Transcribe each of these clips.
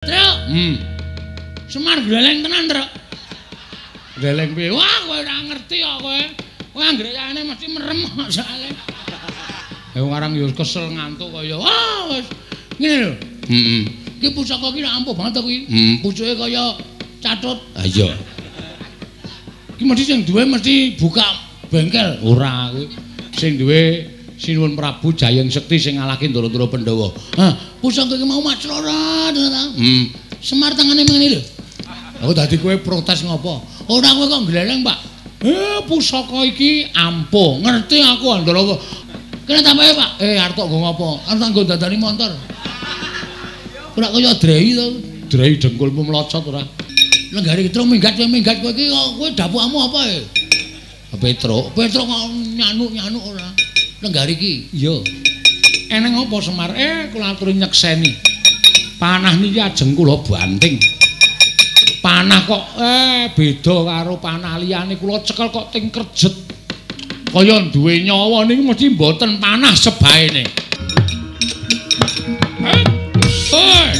Truk. Semar gleleng tenan, Truk. Gleleng piye? Wah, kowe ora ngerti kok kowe. Kowe anggere yane mesti merem kok soalé. Eh wong arang yo kesel ngantuk kaya wah wis ngene lho. Heeh. Iki pusaka iki ampuh banget to kuwi. Pucuke kaya catut. Ha iya. Iki mesti sing duwe mesti buka bengkel. Ora kuwi. Sing duwe Sinuwun Prabu Jayeng Sekti sing ngalahke Ndara-ndara Pandhawa. Hah, pusaka iki mau maclora ta. Semar tangane ngene lho. Aku dadi kowe protes ngopo? Ora kowe kok gleleng, Pak. Pusaka iki ampuh. Ngerti aku Ndara. Kene tambahe, Pak. Arep tok nggo ngopo? Arep nggo dandani montor. Ora kaya drei to. Drei dengkulmu mlocot ora. Lenggare Petruk minggat kowe iki kowe dapukmu apa e? Petruk, Petruk kok nyanuk-nyanuk ora. Lenggare iki. Iya. Eneng apa Semar? Kula aturi nyekseni. Panah niki ajeng kula banting. Panah kok beda karo panah liyane, kula cekel kok ting kerjet. Kaya duwe nyawa niki mesti mboten panah sebaene. Hoi.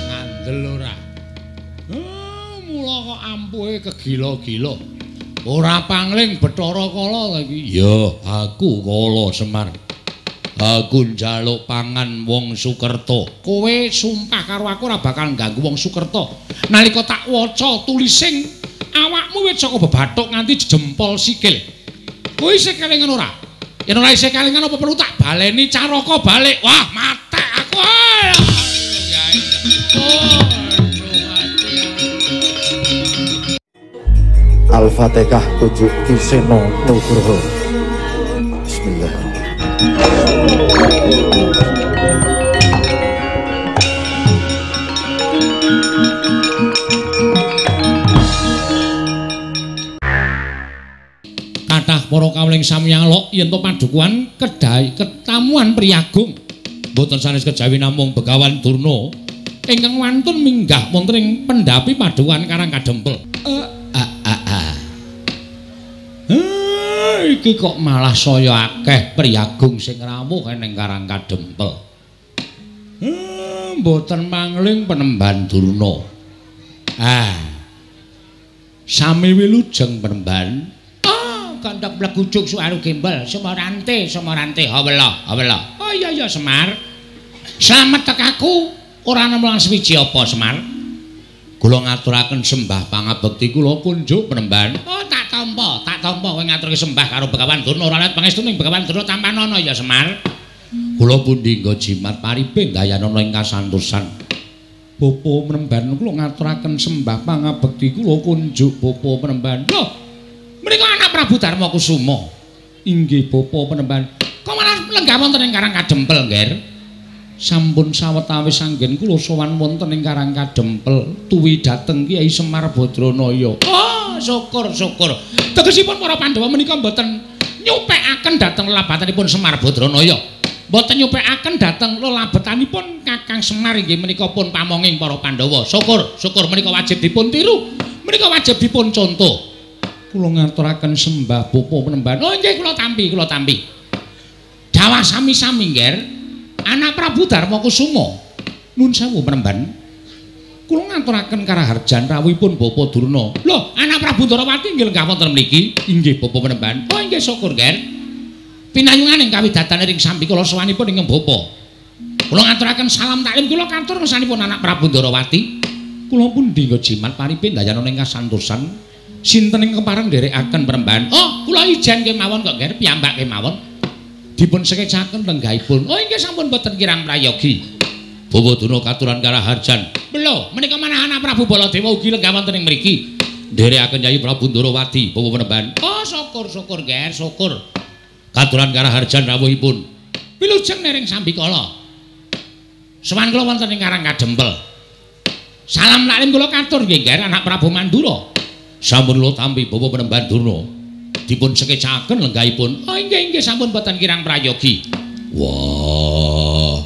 Ngandel ora. Mula kok ampuhe kegila-gila. Ora pangling Bathara Kala iki. Ya, aku Kala Semar. Aku njaluk pangan wong Sukerta. Kowe sumpah karo aku ora bakal ngganggu wong Sukerta. Nalika tak waca tulising awakmu wis saka bebathuk nganti jempol sikil. Kowe isih kelingan ora? Yen ora isih kelingan apa perlu tak baleni caraka balik? Wah, matek aku. Al-Fatihah 7 Ki Seno Nugroho. Bismillahirrahmanirrahim. Kathah para kawuling sami alok yen to padukuhan kedai ketamuan priyagung mboten sanes kejawi namung Begawan Durna ingkang wantun minggah wonten ing pendhapi padukuhan Karang Kadempel. Iki kok malah saya akeh priyagung sing rawuh ning Karang Kadempel. Mboten mangling penemban Durna. Sami wilujeng penemban. Kandhak blegujuk suaru gembel, Semarante, Semarante, hawela, hawela. Oh iya iya Semar. Slamet tekaku ora nemu lan suwiji apa Semar? Kula ngaturaken sembah pangabekti kula kunjuk penemban. Oh tak tampa kowe ngaturke sembah karo Begawan Durna ora let pangestu ning Begawan Durna tampanana ya Semar. Kula pundi nggo jimat pariping dayanana ing kasantosan. Bapa penemban kula ngaturaken sembah pangabekti kula kunjuk bapa penemban. Lho, menika anak Prabu Darma Kusuma. Inggih bapa penemban. Kok malah lenggah wonten ing Karang Kadempel, Ngger? Sampun sawetawis anggen kula sowan wonten ing Karang Kadempel tuwi dhateng Kyai Semar Badranaya. Oh, syukur syukur. Tegesipun para Pandhawa menika mboten nyupekaken dhateng lelabatanipun Semar Badranaya. Mboten nyupekaken dhateng lelabetanipun Kakang Semar inggih menika pun pamonging para Pandhawa. Syukur, syukur menika wajib dipun tiru. Menika wajib dipun contoh. Kula ngaturaken sembah bapa penemban. Oh nggih kula tampi, kula tampi. Dawah sami-sami, Ngger. Anak Prabu Darma Kusuma. Nun sewu penemban. Kula ngaturaken karaharjan rawuhipun Bapa Durna. Lho, anak Prabu Ndarawati nggih lenggah wonten mriki. Inggih bapa penemban. Oh inggih syukur, Ngger. Pinayungan ing kawidatane ring sambikala sowanipun ing bapa. Kula ngaturaken salam taklim kula katur ngersanipun anak Prabu Ndarawati. Kula pundi nggo jimat paripin dayanana ing kasantosan. Sinten ing kepareng nderekaken penemban? Oh, kula ijen kemawon kok, Ngger, piyambak kemawon. Dipun sekecaken lenggahipun. Oh inggih sampun boten kirang prayogi. Bawa Durna katuran karaharjan. Lho, menika manah anak Prabu Baladewa ugi lenggah wonten ing mriki. Nderekaken Yayi Prabu Ndarawati, bawa penemban. Oh syukur syukur, Ngger, syukur. Katuran karaharjan rawuhipun. Wilujeng nering sambikala. Sowan kula wonten ing Karang Kadempel. Salam taklim kula katur nggih, Ngger, anak Prabu Mandura. Sampun kula tampi bawa penemban Durna. Dipun sekecaken lenggahipun. Oh inggih inggih sampun boten kirang prayogi. Wah.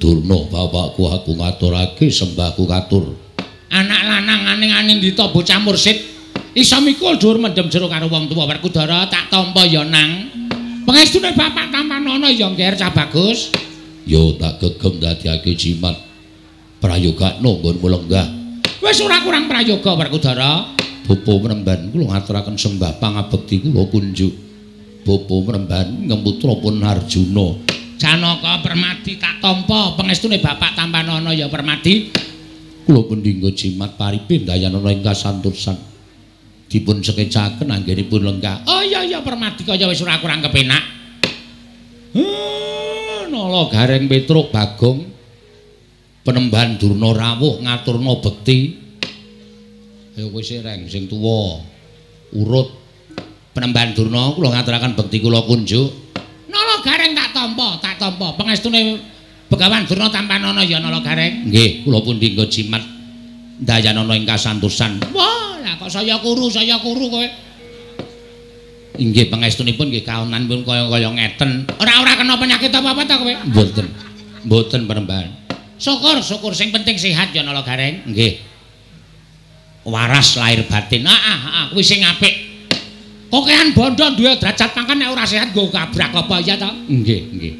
Durna bapakku aku ngaturake sembahku katur. Anak lanang aning-aning dita bocah mursid iso mikul dhuwur mendem jero karo wong tuwa. Werkudara tak tampa ya nang. Pangestune Bapak tampanana ya Ngger Cah Bagus. Yo tak gegem dadiake jimat. Prayogakno nggonmu lenggah. Wis ora kurang prayoga Werkudara. Bapa Mremban kula ngaturaken sembah pangabekti kula kunjuk. Bapa Mremban ngemputra pun Arjuna. Janaka Permadi tak tampa pangestune Bapak tampanana ya Permadi. Kula pendhingga jimat paripe ndayanana ing kasantosan. Dipun sekecaken anggenipun lenggah. Oh iya iya Permadi kaya wis ora kurang kepenak. Nala Gareng Petruk Bagong Penemban Durna rawuh ngaturna bekti. Ayo kowe sing sing tuwa urut. Penemban Durna kula ngaturaken bekti kula kunjuk. Nala Gareng tak tampa, tak tampa. Pangestune Begawan Durna tampanana ya Nala Gareng. Nggih, kula pun dinggo jimat ndayanana ing kasantosan. Wah, lah kok saya kuru kowe. Inggih pangestunipun nggih kaonanipun kaya-kaya ngeten. Ora kena penyakit apa-apa ta kowe? Mboten. Mboten Penemban. Syukur, syukur sing penting sehat ya Nala Gareng. Nggih. Waras lahir batin. Heeh, kuwi sing apik. Kokean bondo duwe derajat pangkat nek ora sehat nggo kabrak apa ya ta? Nggih, nggih.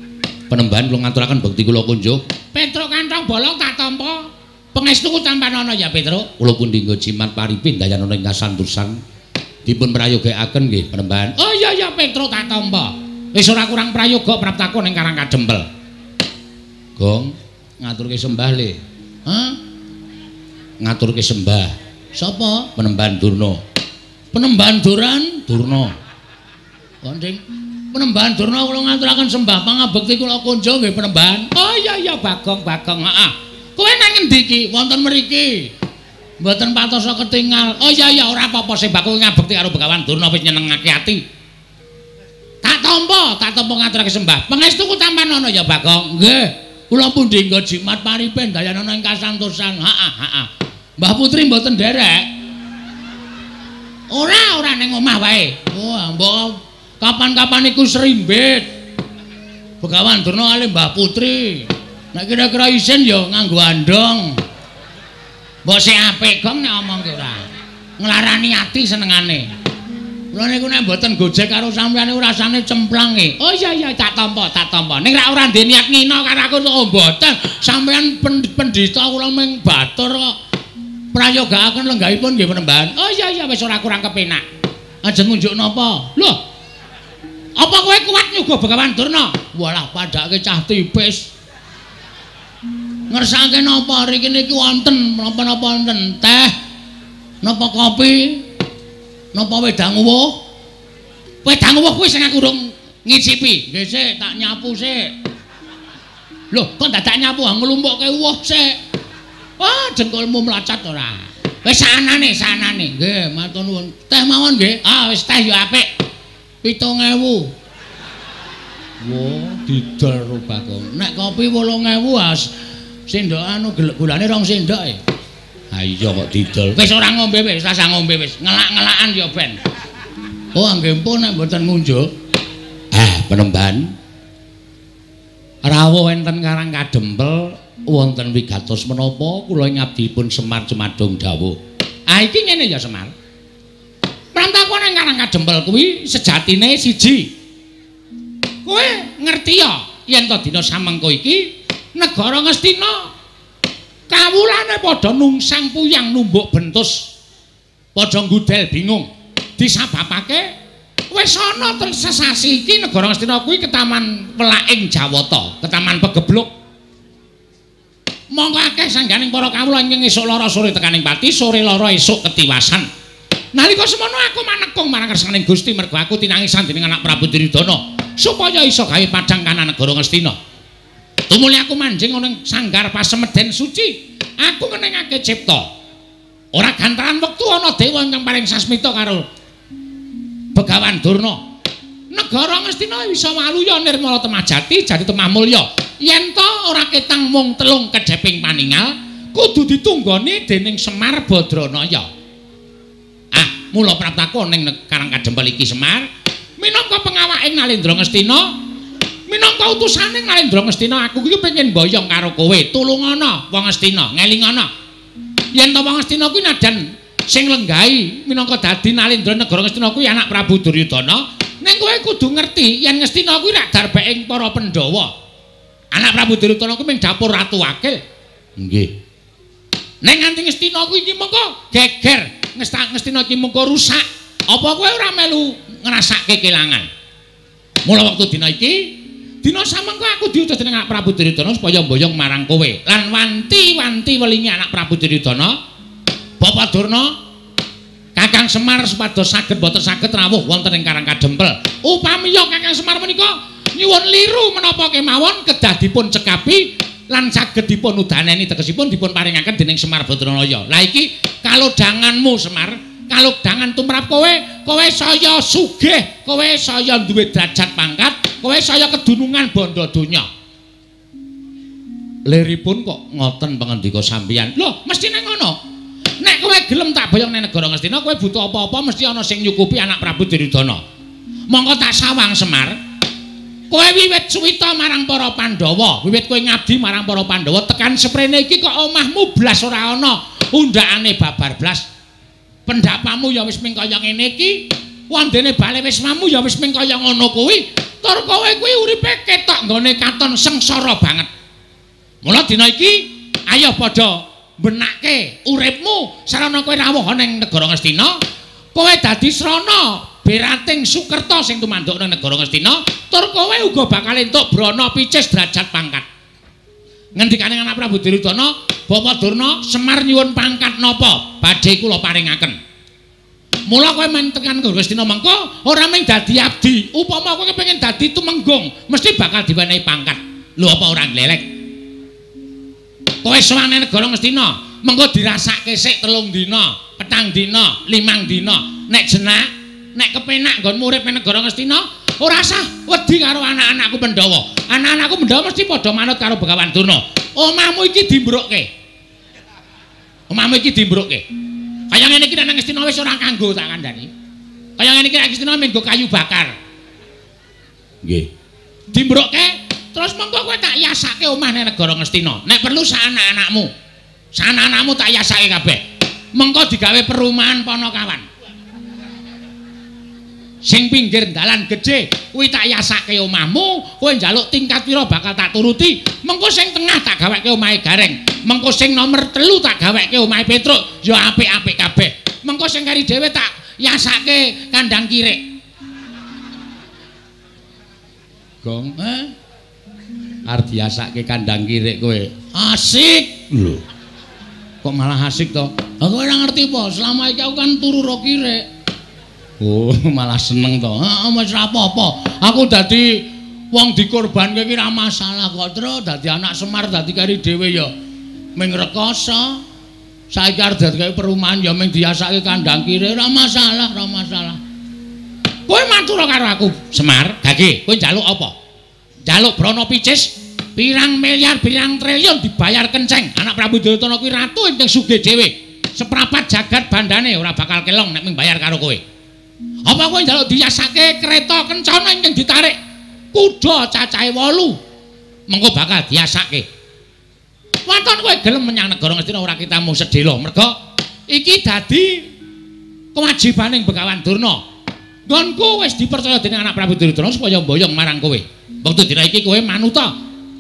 Penemban kula ngaturaken bekti kula kunjuk. Petruk kantong bolong tak tampa. Pangestuku tampanana ya Petruk. Kula pun dinggo jimat paripe ndayanana ing kasantosan. Dipun prayogakaken nggih Penemban. Oh iya iya Petruk tak tampa. Wis ora kurang prayoga praptaku ning Karang Kadempel. Gong ngaturke sembah le. Hah? Ngaturke sembah. Sapa? Penemban Durna. Penemban Duran Durna. Konding Penemban Durna kula ngaturaken sembah pangabekti kula kunjung nggih Penemban. Oh iya iya Bagong Bagong heeh. Kowe nang ngendi iki? Wonten mriki. Mboten patosa ketingal. Oh iya iya ora apa-apa sing bakul ngabekti karo Begawan Durna wis nyenengake ati. Tak tampa ngaturake sembah. Pangestuku tampanana ya Bagong. Nggih. Kula pundi nggo jimat paripe ndayanana ing kasantosan. Heeh heeh. Mbah Putri mboten nderek. Ora ning omah wae. Wah, mbok kapan-kapan iku serimbit. Begawan Durna kali Mbah Putri. Nek kira-kira isin ya nganggo andong. Mbok sing apik Gong nek omong ki ora. Nglarani ati senengane. Kula niku nek mboten gojek karo sampeyan niku rasane cemplang e. Oh iya iya tak tampa, tak tampa. Ning rak ora ndek niat ngina karo aku oh mboten. Sampeyan pendhita kula mung batur kok. Prayogakaken lenggahipun nggih Penemban. Oh iya iya wis ora kurang kepenak. Ajeng ngunjuk napa? Loh. Apa kowe kuat nyuguh Begawan Durna? Walah padhake cah tipis. Ngersake napa riki niki wonten napa-napa wonten teh, napa kopi, napa wedang uwuh? Wedang uwuh kuwi sing aku urung ngicipi. Nggih sik tak nyapu sik. Loh, kok dadak nyapu nglumpukke uwuh sik. Wah, dengkulmu mlacat ora. Wis sanane, sanane. Nggih, matur nuwun. Teh mawon nggih. Ah, wis teh ya apik. 7.000. Wah, didol ro Bagong. Nek kopi 8.000 as sendok anu gulane 2 sendok e. Ha iya kok didol. Wis ora ngombe wis, rasah ngombe wis. Ngelak-ngelakan ya ben. Oh, nggih pun nek mboten ngunjuk. Ah, Penemban. Rawuh enten Karang Kadempel wonten wigatos menapa kula ngabdipun Semar Cumadung dawuh. Ah iki ngene ya Semar. Prantaku nang Karang Kadempel kuwi sejatine siji. Kowe ngerti ya yen to dina samengko iki negara Ngastina kawulane padha nungsang puyang numbuk bentus. Padha nggudel bingung. Disababake wis ana sesasi iki negara Ngastina kuwi ketaman welaking Jawata, ketaman pegebluk. Monggo akeh sangganing para kawula ingkang esuk lara sore tekaning pati, sore lara esuk ketiwasan. Nalika semono aku manekung marang kersaning Gusti mergo aku tinangisan dening anak Prabu Duryudana supaya iso gawe padhang kanan negara Ngastina. Tumuli aku manjing ana ing sanggar pasemeden suci, aku ngenengake cipta. Ora gantaran wektu ana dewa ingkang paring sasmita karo Begawan Durna. Negara Ngastina bisa waluya nirmala temah jati jati temah mulya. Yen to ora ketang mung telung kedheping paningal, kudu ditunggoni dening Semar Badranaya. Ah, mula praptaku ning Karang Kadempel iki Semar, minangka pengawaking Nalendra Ngastina, minangka utusane Nalendra Ngastina, aku iki pengen mboyong karo kowe. Tulungana wong Ngastina, ngelingana. Yen to wong Ngastina kuwi nadan sing lenggahi minangka dadi Nalendra negara Ngastina kuwi anak Prabu Duryudana. Ning kowe kudu ngerti yen Ngastina kuwi rak darbeking para Pandhawa. Anak Prabu Duryudana kuwi ming dapur Ratu Wakil. Nggih. Ning nganti Ngastina kuwi iki mengko geger, Ngastina iki mengko rusak. Apa kowe ora melu ngrasake kelangan? Mula wektu dina iki, dina samengko aku diutus dening anak Prabu Duryudana supaya mboyong marang kowe. Lan wanti-wanti welingi anak Prabu Duryudana, Bapak Durna, Kakang Semar supados saged boten saged rawuh wonten ing Karang Kadempel. Upamiya Kakang Semar menika nyuwun liru menapa kemawon kedah dipun cekapi lan saged dipun udaneni, tegesipun dipun paringaken dening Semar Badranaya. Lah iki kalodhanganmu Semar, kalodhangan tumrap kowe, kowe saya sugih, kowe saya duwe derajat pangkat, kowe saya kedunungan bondo donya. Liripun kok ngoten pangandika sampeyan? Lho, mestine ngono. Nek kowe gelem tak boyong ning negara Ngastina, kowe butuh apa-apa mesti ana sing nyukupi anak Prabu Duryudana. Monggo tak sawang Semar. Kowe wiwit suwita marang para Pandhawa, wiwit kowe ngabdi marang para Pandhawa tekan seprene iki kok omahmu blas ora ana, undhakane babar blas. Pendapamu ya wis ming kaya ngene iki, wondene bale wismamu ya wis ming kaya ngono kuwi. Tur kowe kuwi uripe ketok nggone katon sengsara banget. Mula dina iki ayo padha benake uripmu sarana kowe rawuh ning negara Ngastina, kowe dadi srana berating Sukerta sing tumanduk nang negara Ngastina, tur kowe uga bakal entuk brana picis derajat pangkat. Ngendikane anak Prabu Duryudana, Bapak Durna, Semar nyuwun pangkat napa badhe kula paringaken. Mula kowe men tekan Ngastina mengko ora mung dadi abdi, upama kowe kepengin dadi tumenggung mesti bakal diwenehi pangkat. Lho apa ora nglelek? Kowe sowan nang negara Ngastina, mengko dirasake sik 3 dina, 4 dina, 5 dina. Nek jenak, nek kepenak nggonmu urip nang negara Ngastina, ora usah wedi karo anak-anakku Pandhawa. Anak-anakku Pandhawa mesti padha manut karo Begawan Durna. Omahmu iki dimbrukke. Omahmu iki dimbrukke. Kaya ngene iki nek nang Ngastina wis ora kanggo tak kandhani. Kaya ngene iki nek Ngastina mung nggo kayu bakar. Nggih. Dimbrukke terus mengko kowe tak yasake omah nang negara Ngastina. Nek perlu sak anak-anakmu. Sak anak-anakmu tak yasake kabeh. Mengko digawe perumahan Ponokawan. Sing pinggir dalan gedhe kuwi tak yasake omahmu, kowe njaluk tingkat pira bakal tak turuti. Mengko sing tengah tak gaweke omahe Gareng. Mengko sing nomor 3 tak gaweke omahe Petruk, ya apik-apik kabeh. Mengko sing kari dhewe tak yasake kandang kirik. Gong, eh? Arep diasake kandang kirik kowe. Asik lho. Kok malah asik to? Aku ora ngerti apa, selama iki aku kan turu ro kirik. Oh, malah seneng to. Heeh, wis ora apa-apa. Aku dadi wong dikorbanke iki ora masalah kok, Tru. Dadi anak Semar dadi kari dhewe ya ming rekoso. Saiki arep dadi kaya perumahan ya ming diasake kandang kirik, ora masalah, ora masalah. Kowe matur karo aku, Semar. Gage, kowe njaluk apa? Njaluk brana picis pirang miliar, pirang triliun dibayar kenceng. Anak Prabu Duryudana kuwi ratu ingkang sugih dhewe. Seprapat jagat bandane ora bakal kelong nek ming bayar karo kowe. Apa kowe njaluk diasake kereta kencana ingkang ditarik kuda cacahe 8, mengko bakal diasake. Waton kowe gelem menyang negara Ngastina ora kitamu sedhela, merga iki dadi kewajibaning Begawan Durna. Nggonku wis dipercaya dening anak Prabu Duryudana supaya mboyong marang kowe. Wektu dina iki kowe manuta.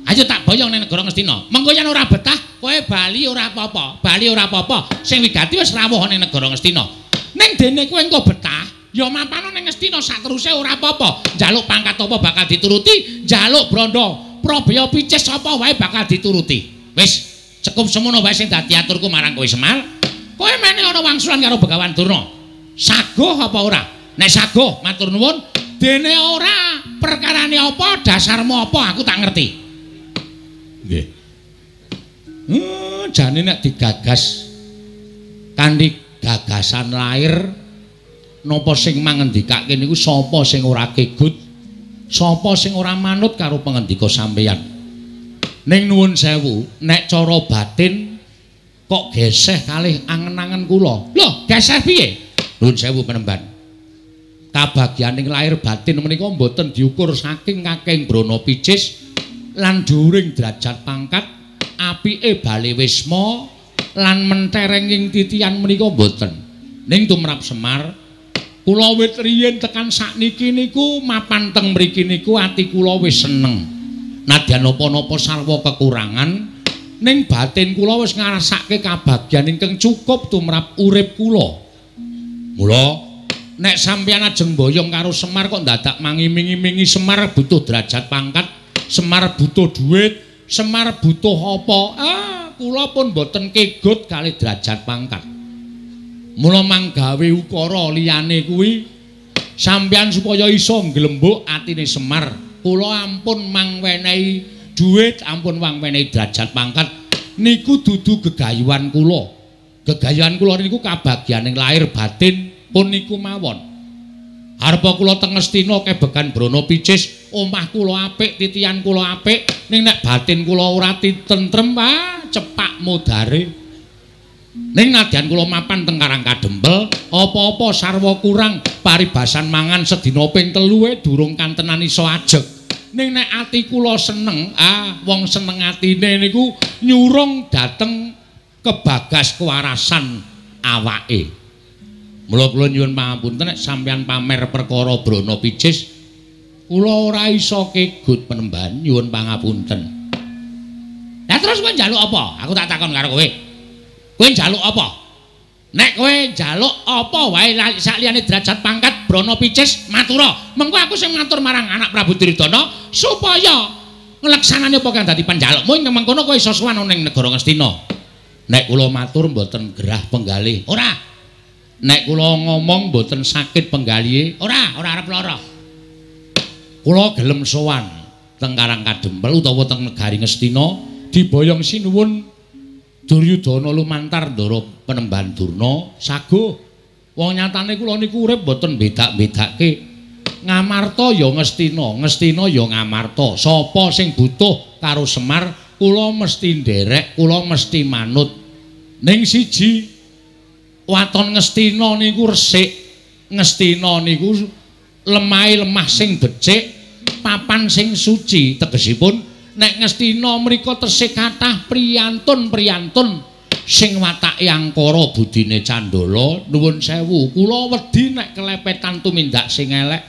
Ayo tak boyong ning negara Ngastina. Mengko yen ora betah, kowe bali ora apa-apa, bali ora apa-apa. Sing wigati wis rawuh ning negara Ngastina. Ning dene kowe engko betah, ya mapano ning Ngastina sateruse ora apa-apa. Njaluk pangkat apa bakal dituruti, njaluk brandha probaya picis apa wae bakal dituruti. Wis cukup semono wae sing dadi aturku marang kowe Semar. Kowe mene ana wangsulan karo Begawan Durna. Saguh apa ora? Nek saguh matur nuwun, dene ora perkarane apa, dasarmu apa aku tak ngerti. Nggih. Jane nek digagas kanthi gagasan lair napa sing mangendikake niku sapa sing ora kegut, sapa sing ora manut karo pangendika sampeyan. Ning nuwun sewu, nek cara batin kok geseh kalih angen-angen kula. Lho, geseh piye? Nuwun sewu penemban. Kabagyaning lahir batin menika mboten diukur saking kakeng brana picis lan dhuwuring derajat pangkat, apike bale wisma lan menterenging titian menika mboten. Ning tumrap Semar Kula wit riyin tekan sakniki niku mapan teng mriki niku ati kula wis seneng. Nadyan napa-napa sarwa kekurangan ning batin kula wis ngrasake kabagyan ingkang cukup tumrap urip kula. Mula nek sampeyan ajeng boyong karo Semar kok dadak mangiming-imingi Semar butuh derajat pangkat, Semar butuh duit, Semar butuh apa? Ah, kula pun mboten kegut kalih derajat pangkat. Mula manggawe ukara liyane kuwi sampeyan supaya iso ngglembuk atine Semar, kula ampun mangwenehi duit, ampun mangwenehi derajat pangkat niku dudu gegayuhan kula. Gegayuhan kula niku kabagyaning lahir batin pun niku mawon. Arepa kula teng Ngastina kebegan brana picis, omah kula apik, titian kula apik, ning nek batin kula ora tentrem, ah cepak modare. Ning nadyan kula mapan teng Karang Kadempel, apa-apa sarwa kurang, paribasan mangan sedina ping 3 durung kantenan iso ajeg. Ning nek ati kula seneng, ah wong seneng atine niku nyurung dhateng kebagas kewarasan awake. Mula kula nyuwun pangapunten nek sampeyan pamer perkara brana picis, kula ora iso kegut penemban, nyuwun pangapunten. Lah terus kowe njaluk apa? Aku tak takon karo kowe. Kowe njaluk apa? Nek kowe njaluk apa wae sakliyane derajat pangkat brana picis matura. Mengko aku sing matur marang anak Prabu Duryudana supaya ngleksanani apa kang dadi panjalukmu ing mengkono kowe iso sowan ning negara Ngastina. Nek kula matur mboten gerah penggalih. Ora. Nek kula ngomong mboten sakit penggalihe. Ora, ora arep lara. Kula gelem sowan teng Karang Kadempel utawa teng negari Ngastina diboyong sinuwun Duryudana lumantar ndara Penemban Durna saguh. Wong nyatane kula niku urip mboten bedak-bedake. Ngamarta ya Ngastina, Ngastina ya Ngamarta. Sapa sing butuh karo Semar, kula mesti nderek, kula mesti manut. Ning siji waton Ngastina niku resik, Ngastina niku lemahe lemah sing becik, papan sing suci. Tegesipun nek Ngastina mriku tesih kathah priyantun-priyantun sing watake angkara budine candala. Nuwun sewu, kula wedi nek kelepetan tumindak sing elek.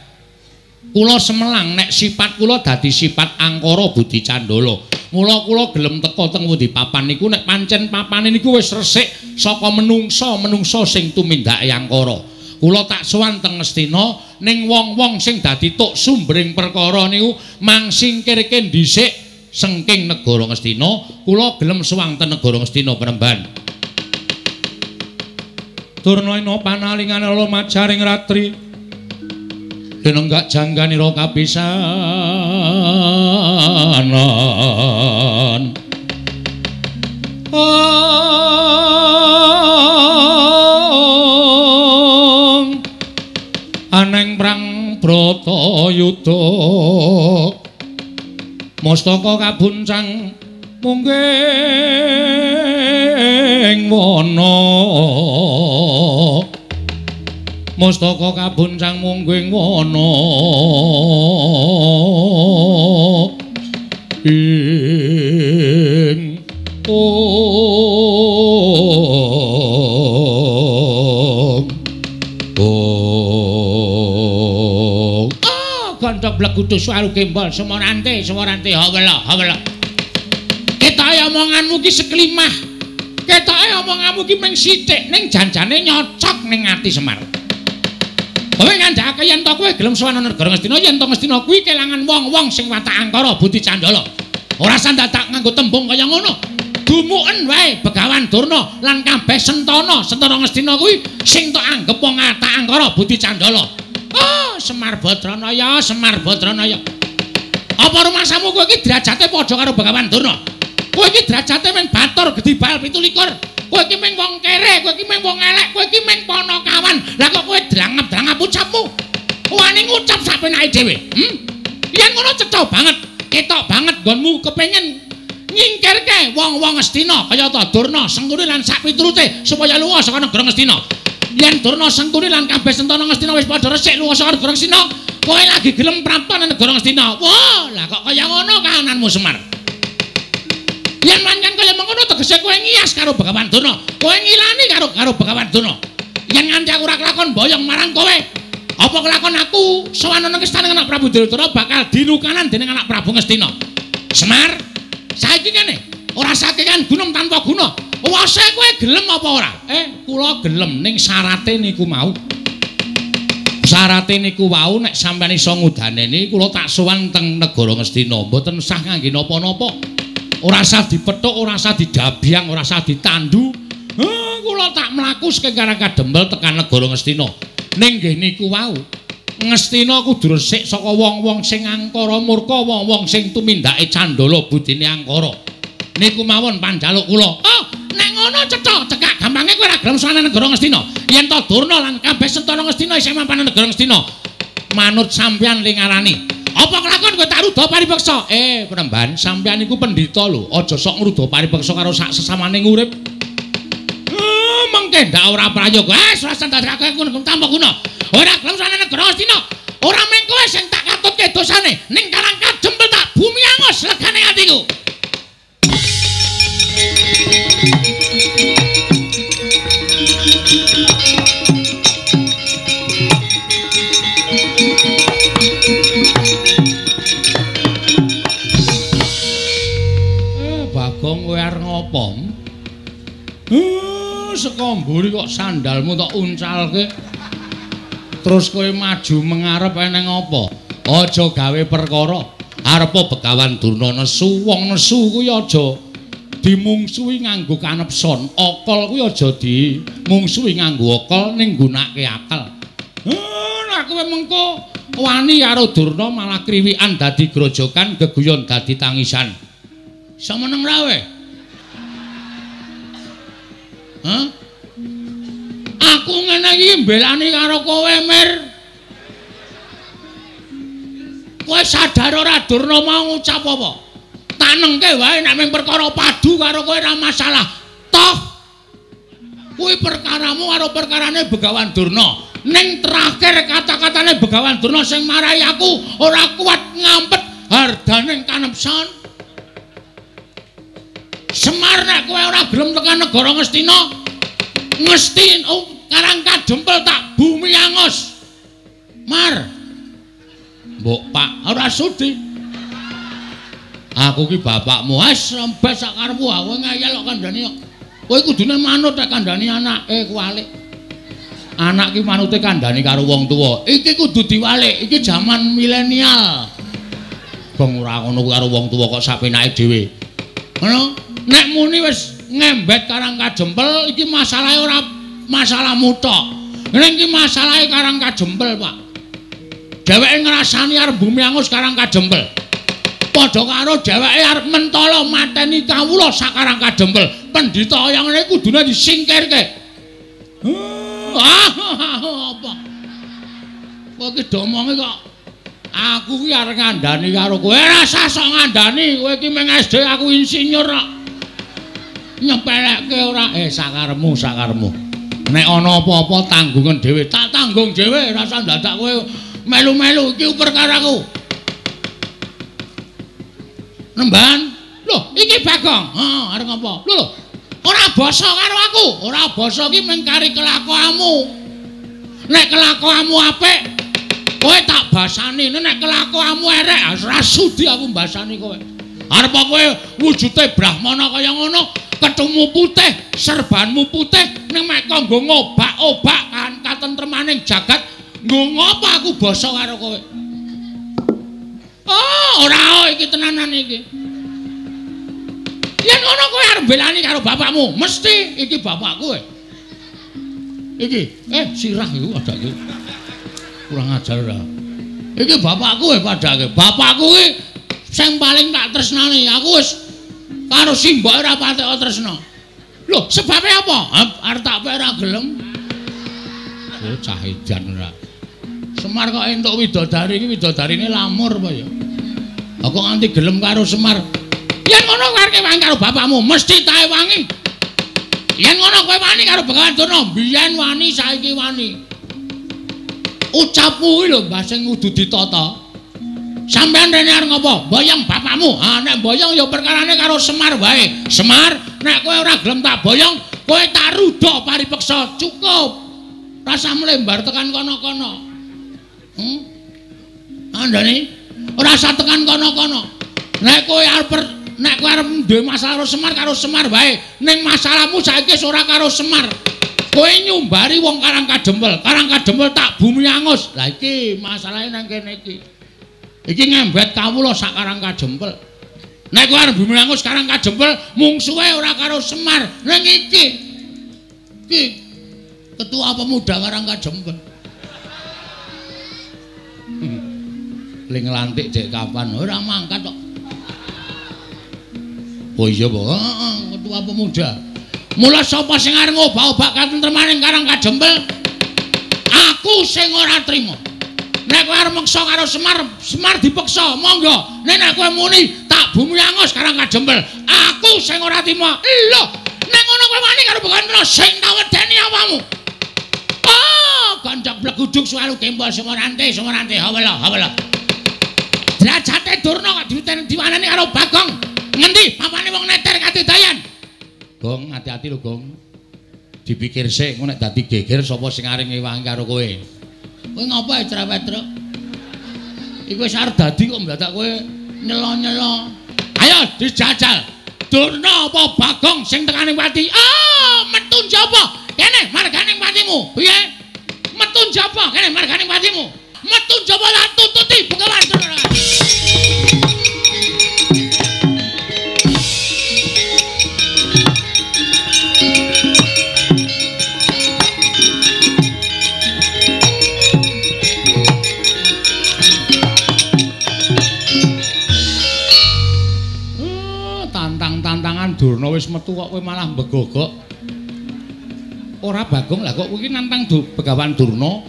Kula semelang nek sifat kula dadi sifat angkara budi candala. Mula kula gelem teka teng pundi papan niku nek pancen papane niku wis resik saka menungsa-menungsa sing tumindake angkara. Kula tak sowan teng Ngastina ning wong-wong sing dadi tuk sumbering perkara niku mangsingkirke dhisik sengking negara Ngastina. Kula gelem sowan teng negara Ngastina Penemban. Durna ina panalingan ala majaring ratri lenenggak jangganira kapisanan. Aneng prang Bratayuda mustaka kabuncang mungging wana. Mustaka kabuncang mungging wana ing ong ong. Ah, gandhok blegudu suaru gembol semorante semorante hawela hawela. Ketoke omonganmu ki seklimah. Ketoke omonganmu ki mung sithik ning janjane nyocok ning ati Semar. Kowe ngandhakake yen to kowe gelem sowan negara Ngastina, yen to Ngastina kuwi kelangan wong-wong sing watak angkara budi candala. Ora sandadak nganggo tembung kaya ngono. Dumuken wae Begawan Durna lan kabeh sentana, sentana Ngastina kuwi sing tok anggep wong watak angkara budi candala. Oh, Semar Badranaya, Semar Badranaya. Apa rumasamu kowe iki derajate padha karo Begawan Durna? Kowe iki derajate mung batur gedhi bal 27. Kowe iki mung wong kere, kowe iki mung wong elek, kowe iki mung panakawan. Lah kok kowe drangap-drangap ucapmu? Wani ngucap sak penake dhewe. Yen ngono cetha banget, ketok banget nggonmu kepengin nyingkirke wong-wong Ngastina kaya ta Durna, Sengkuni lan sak piturute supaya lunga saka negara Ngastina. Yen Durna, Sengkuni lan kabeh sentana Ngastina wis padha resik lunga saka negara Ngastina, kowe lagi gelem prapta nang negara Ngastina. Wah, lah kok kaya ngono kahananmu Semar? Yen pancen kaya mengkono tegese kowe ngiyas karo Begawan Durna, kowe ngilani karo Begawan Durna. Yen nganti aku ora kelakon boyong marang kowe, Apa kelakon aku sowan nang istana anak Prabu Duryudana bakal dilukanan dening anak Prabu Ngastina. Semar, saiki ngene, ora sakekan gunung tanpa guna. Wase kowe gelem apa ora? Kula gelem ning syarate niku mau. Syarate niku wau nek sampeyan iso ngudaneni kula tak sowan teng negara Ngastina, mboten sah ngangge napa-napa. Ora sah dipethuk, ora sah didabyang, ora sah ditandu. Kula tak mlaku saking Karang Kadempel tekan negara Ngastina. Ning nggih niku wau, Ngastina kudu resik saka wong-wong sing angkara murka, wong-wong sing tumindake candala budine angkara. Niku mawon panjaluk kula. Oh, nek ngono cetha, cekak gampange kowe ora gelem sowan negara Ngastina. Yen to Durna lan kabeh sentana Ngastina isih mapan negara Ngastina. Manut sampeyan ling ngarani. Apa kelakon kowe tak ruda paripeksa? Penemban, sampeyan niku pendhita lho. Aja sok ngruda paripeksa karo sak sesamane urip. Mengke ndak ora prayoga. Wis dadake aku tanpa guna. Ora gelem sowan negara Ngastina. Ora mung kowe sing tak katutke dosane, ning Karang Kadempel tak bumi angus legane atiku. Bagong kowe arep ngopo? Saka mburi kok sandalmu tok uncalke. Terus kowe maju mengarep eneng apa? Aja gawe perkara. Arepa Begawan Durna nesu, wong nesu kuwi aja dimungsuhi nganggo kanepson. Akal kuwi aja dimungsuhi nganggo akal ning nggunakake akal. Nek kowe mengko wani karo Durna malah kriwikan dadi grojokan, geguyon dadi tangisan. Iso meneng ra kowe? Hah? Aku ngene iki mbelani karo kowe, Mir. Kowe sadar ora Durna mau ngucap apa? Tanengke wae nek mung perkara padu karo kowe ora masalah. Toh kuwi perkaramu karo perkarane Begawan Durna. Ning terakhir kata-katane Begawan Durna sing marai aku ora kuat ngampet hardaning kanepson. Semar nek kowe ora gelem tekan negara Ngastina, Ngastina Karang Kadempel tak bumi angus. Mar. Mbok Pak ora sudi. Aku ki bapakmu, wis rembes sak karepmu, aku ngeyel kok kandhani kok. Kowe kudune manut nek kandhani anake kuwalik. Anak ki manute kandhani karo wong tuwa. Iki kudu diwalik, iki jaman milenial. Bong ora ngono karo wong tuwa kok sapenake dhewe. Ngono? Nek muni wis ngembet Karang Kadempel iki masalahe ora masalahmu tok. Ning iki masalahe Karang Kadempel, Pak. Dheweke ngrasani arep bumi angus Karang Kadempel. Padha karo dheweke arep mentala mateni kawula sak Karang Kadempel. Pendhita kaya ngene kudune disingkirke. Apa? Kowe iki domonge kok aku ki arep ngandani karo kowe. Ora usah sok ngandani, kowe iki mung SD aku insinyur kok. Nyepelekke ora? Sakaremu, sakaremu. Nek ana apa-apa tanggungan dhewe, tak tanggung dhewe, ora usah dadak kowe melu-melu iki perkaraku. Nemban, lho iki Bagong. Heeh, arep ngapa? Lho lho. Ora basa karo aku. Ora basa iki mung kari kelakuanmu. Nek kelakuanmu apik, kowe tak basani. Nek kelakuanmu erek, ora sudi aku mbasani kowe. Arep kowe wujude brahmana kaya ngono, kethumu putih, serbanmu putih, ning mek kok nggo ngobak-obak kan katentremaning jagat, nggo ngopo aku basa karo kowe? Oh, ora iki tenanan iki. Yen ngono kowe arep mbelani karo bapakmu, mesti iki bapakku. Iki, sirah iku padake. Kurang ajar ora. Iki bapakku padake. Bapakku iki sing paling tak tresnani. Aku wis karo simbok ora patek tresna. Lho, sebabe apa? Arep tak pek ora gelem. Oh, cah edan ora. Semar kok entuk widodari iki widodarine lamur apa ya? Kok nganti gelem karo Semar. Yen ngono kowe arep wangi karo bapakmu, mesti tae wangi. Yen ngono kowe wani karo Begawan Durna, biyen wani saiki wani. Ucapmu kuwi lho Mbah sing kudu ditata. Sampeyan rene arep ngopo? Boyong bapakmu. Ha nek boyong ya perkarane karo Semar wae. Semar, nek kowe ora gelem tak boyong, kowe tak rudha paripeksa. Cukup. Rasa mlembar tekan kono-kono. Andane ora usah tekan kono-kono. Nek kowe arep duwe masalah karo Semar, wae. Ning masalahmu saiki wis ora karo Semar. Kowe nyumbari wong Karang Kadempel, Karang Kadempel tak bumi angus. Lah iki masalahe nang kene iki. Iki ngembet kawula sak Karang Kadempel. Nek kowe arep bumi angus Karang Kadempel, mungsuhe ora karo Semar. Ning iki. Iki ketua pemuda Karang Kadempel. Ling nglantik dek kapan? Ora mangkat kok. Oh iya, Pak. Heeh, ketua pemuda. Mula sapa sing arep ngobak-obak katentremaning Karang Kadempel? Aku sing ora trima. Nek kowe arep meksa karo Semar, Semar dipeksa, monggo. Nek nek kowe muni tak bumi angus Karang Kadempel, aku sing ora trima. Lho, nek ngono kowe wani karo Bekantra sing tak wedeni awakmu. Oh, ganjak bleguduk suwaru gembol Semorante, Semorante, hawela, hawela. Derajate Durna kok diwanani karo Bagong. Ngendi papane wong neter kadedayan? Gong, hati-hati lho, Gong. Dipikir sik, engko nek dadi geger sapa sing arep ngewangi karo kowe. Kowe ngopo ae cerewet, Truk? Iku wis arep dadi kok mladak kowe nyelo-nyelo. Ayo dijajal. Durna apa Bagong sing tekane pati? Ah, metu njaba. Kene margane patimu. Piye? Metu njaba, kene margane patimu. Metu njaba lah tututi Begawan Durna. Tantang-tantangan Durna wis metu kok kowe malah mbegogok. Ora Bagong, lah kok kowe iki nantang Begawan Durna.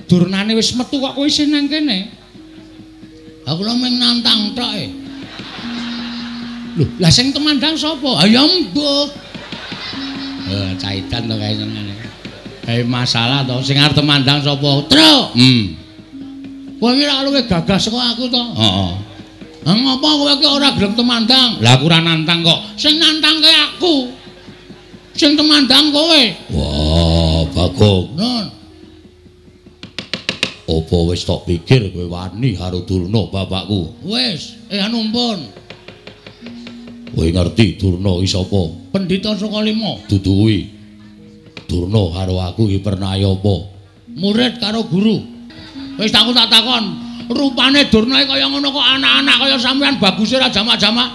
Durnane wis metu kok kowe isih nang kene. Aku lho mung nantang tok e. Lho, lah sing temandang sapa? Ha ya mbuh. Caitan to kae senengane. Masalah to sing arep temandang sapa? Truk. Kowe iki ora luwih gagah saka aku to? Heeh. Lah ngopo kowe iki ora gelem temandang? Lah aku ora nantang kok. Sing nantangke aku. Sing temandang kowe. Wah, Bagong. Nun. Apa wis tok pikir kowe wani karo Durna bapakku? Wis, anu pun. Kowe ngerti Durna iki sapa? Pendhita Sukalima. Dudu kuwi. Durna karo aku iki pernah apa? Murid karo guru. Wis aku tak takon. Rupane Durna kaya ngono kok anak-anak kaya sampean baguse ra jamak-jamak.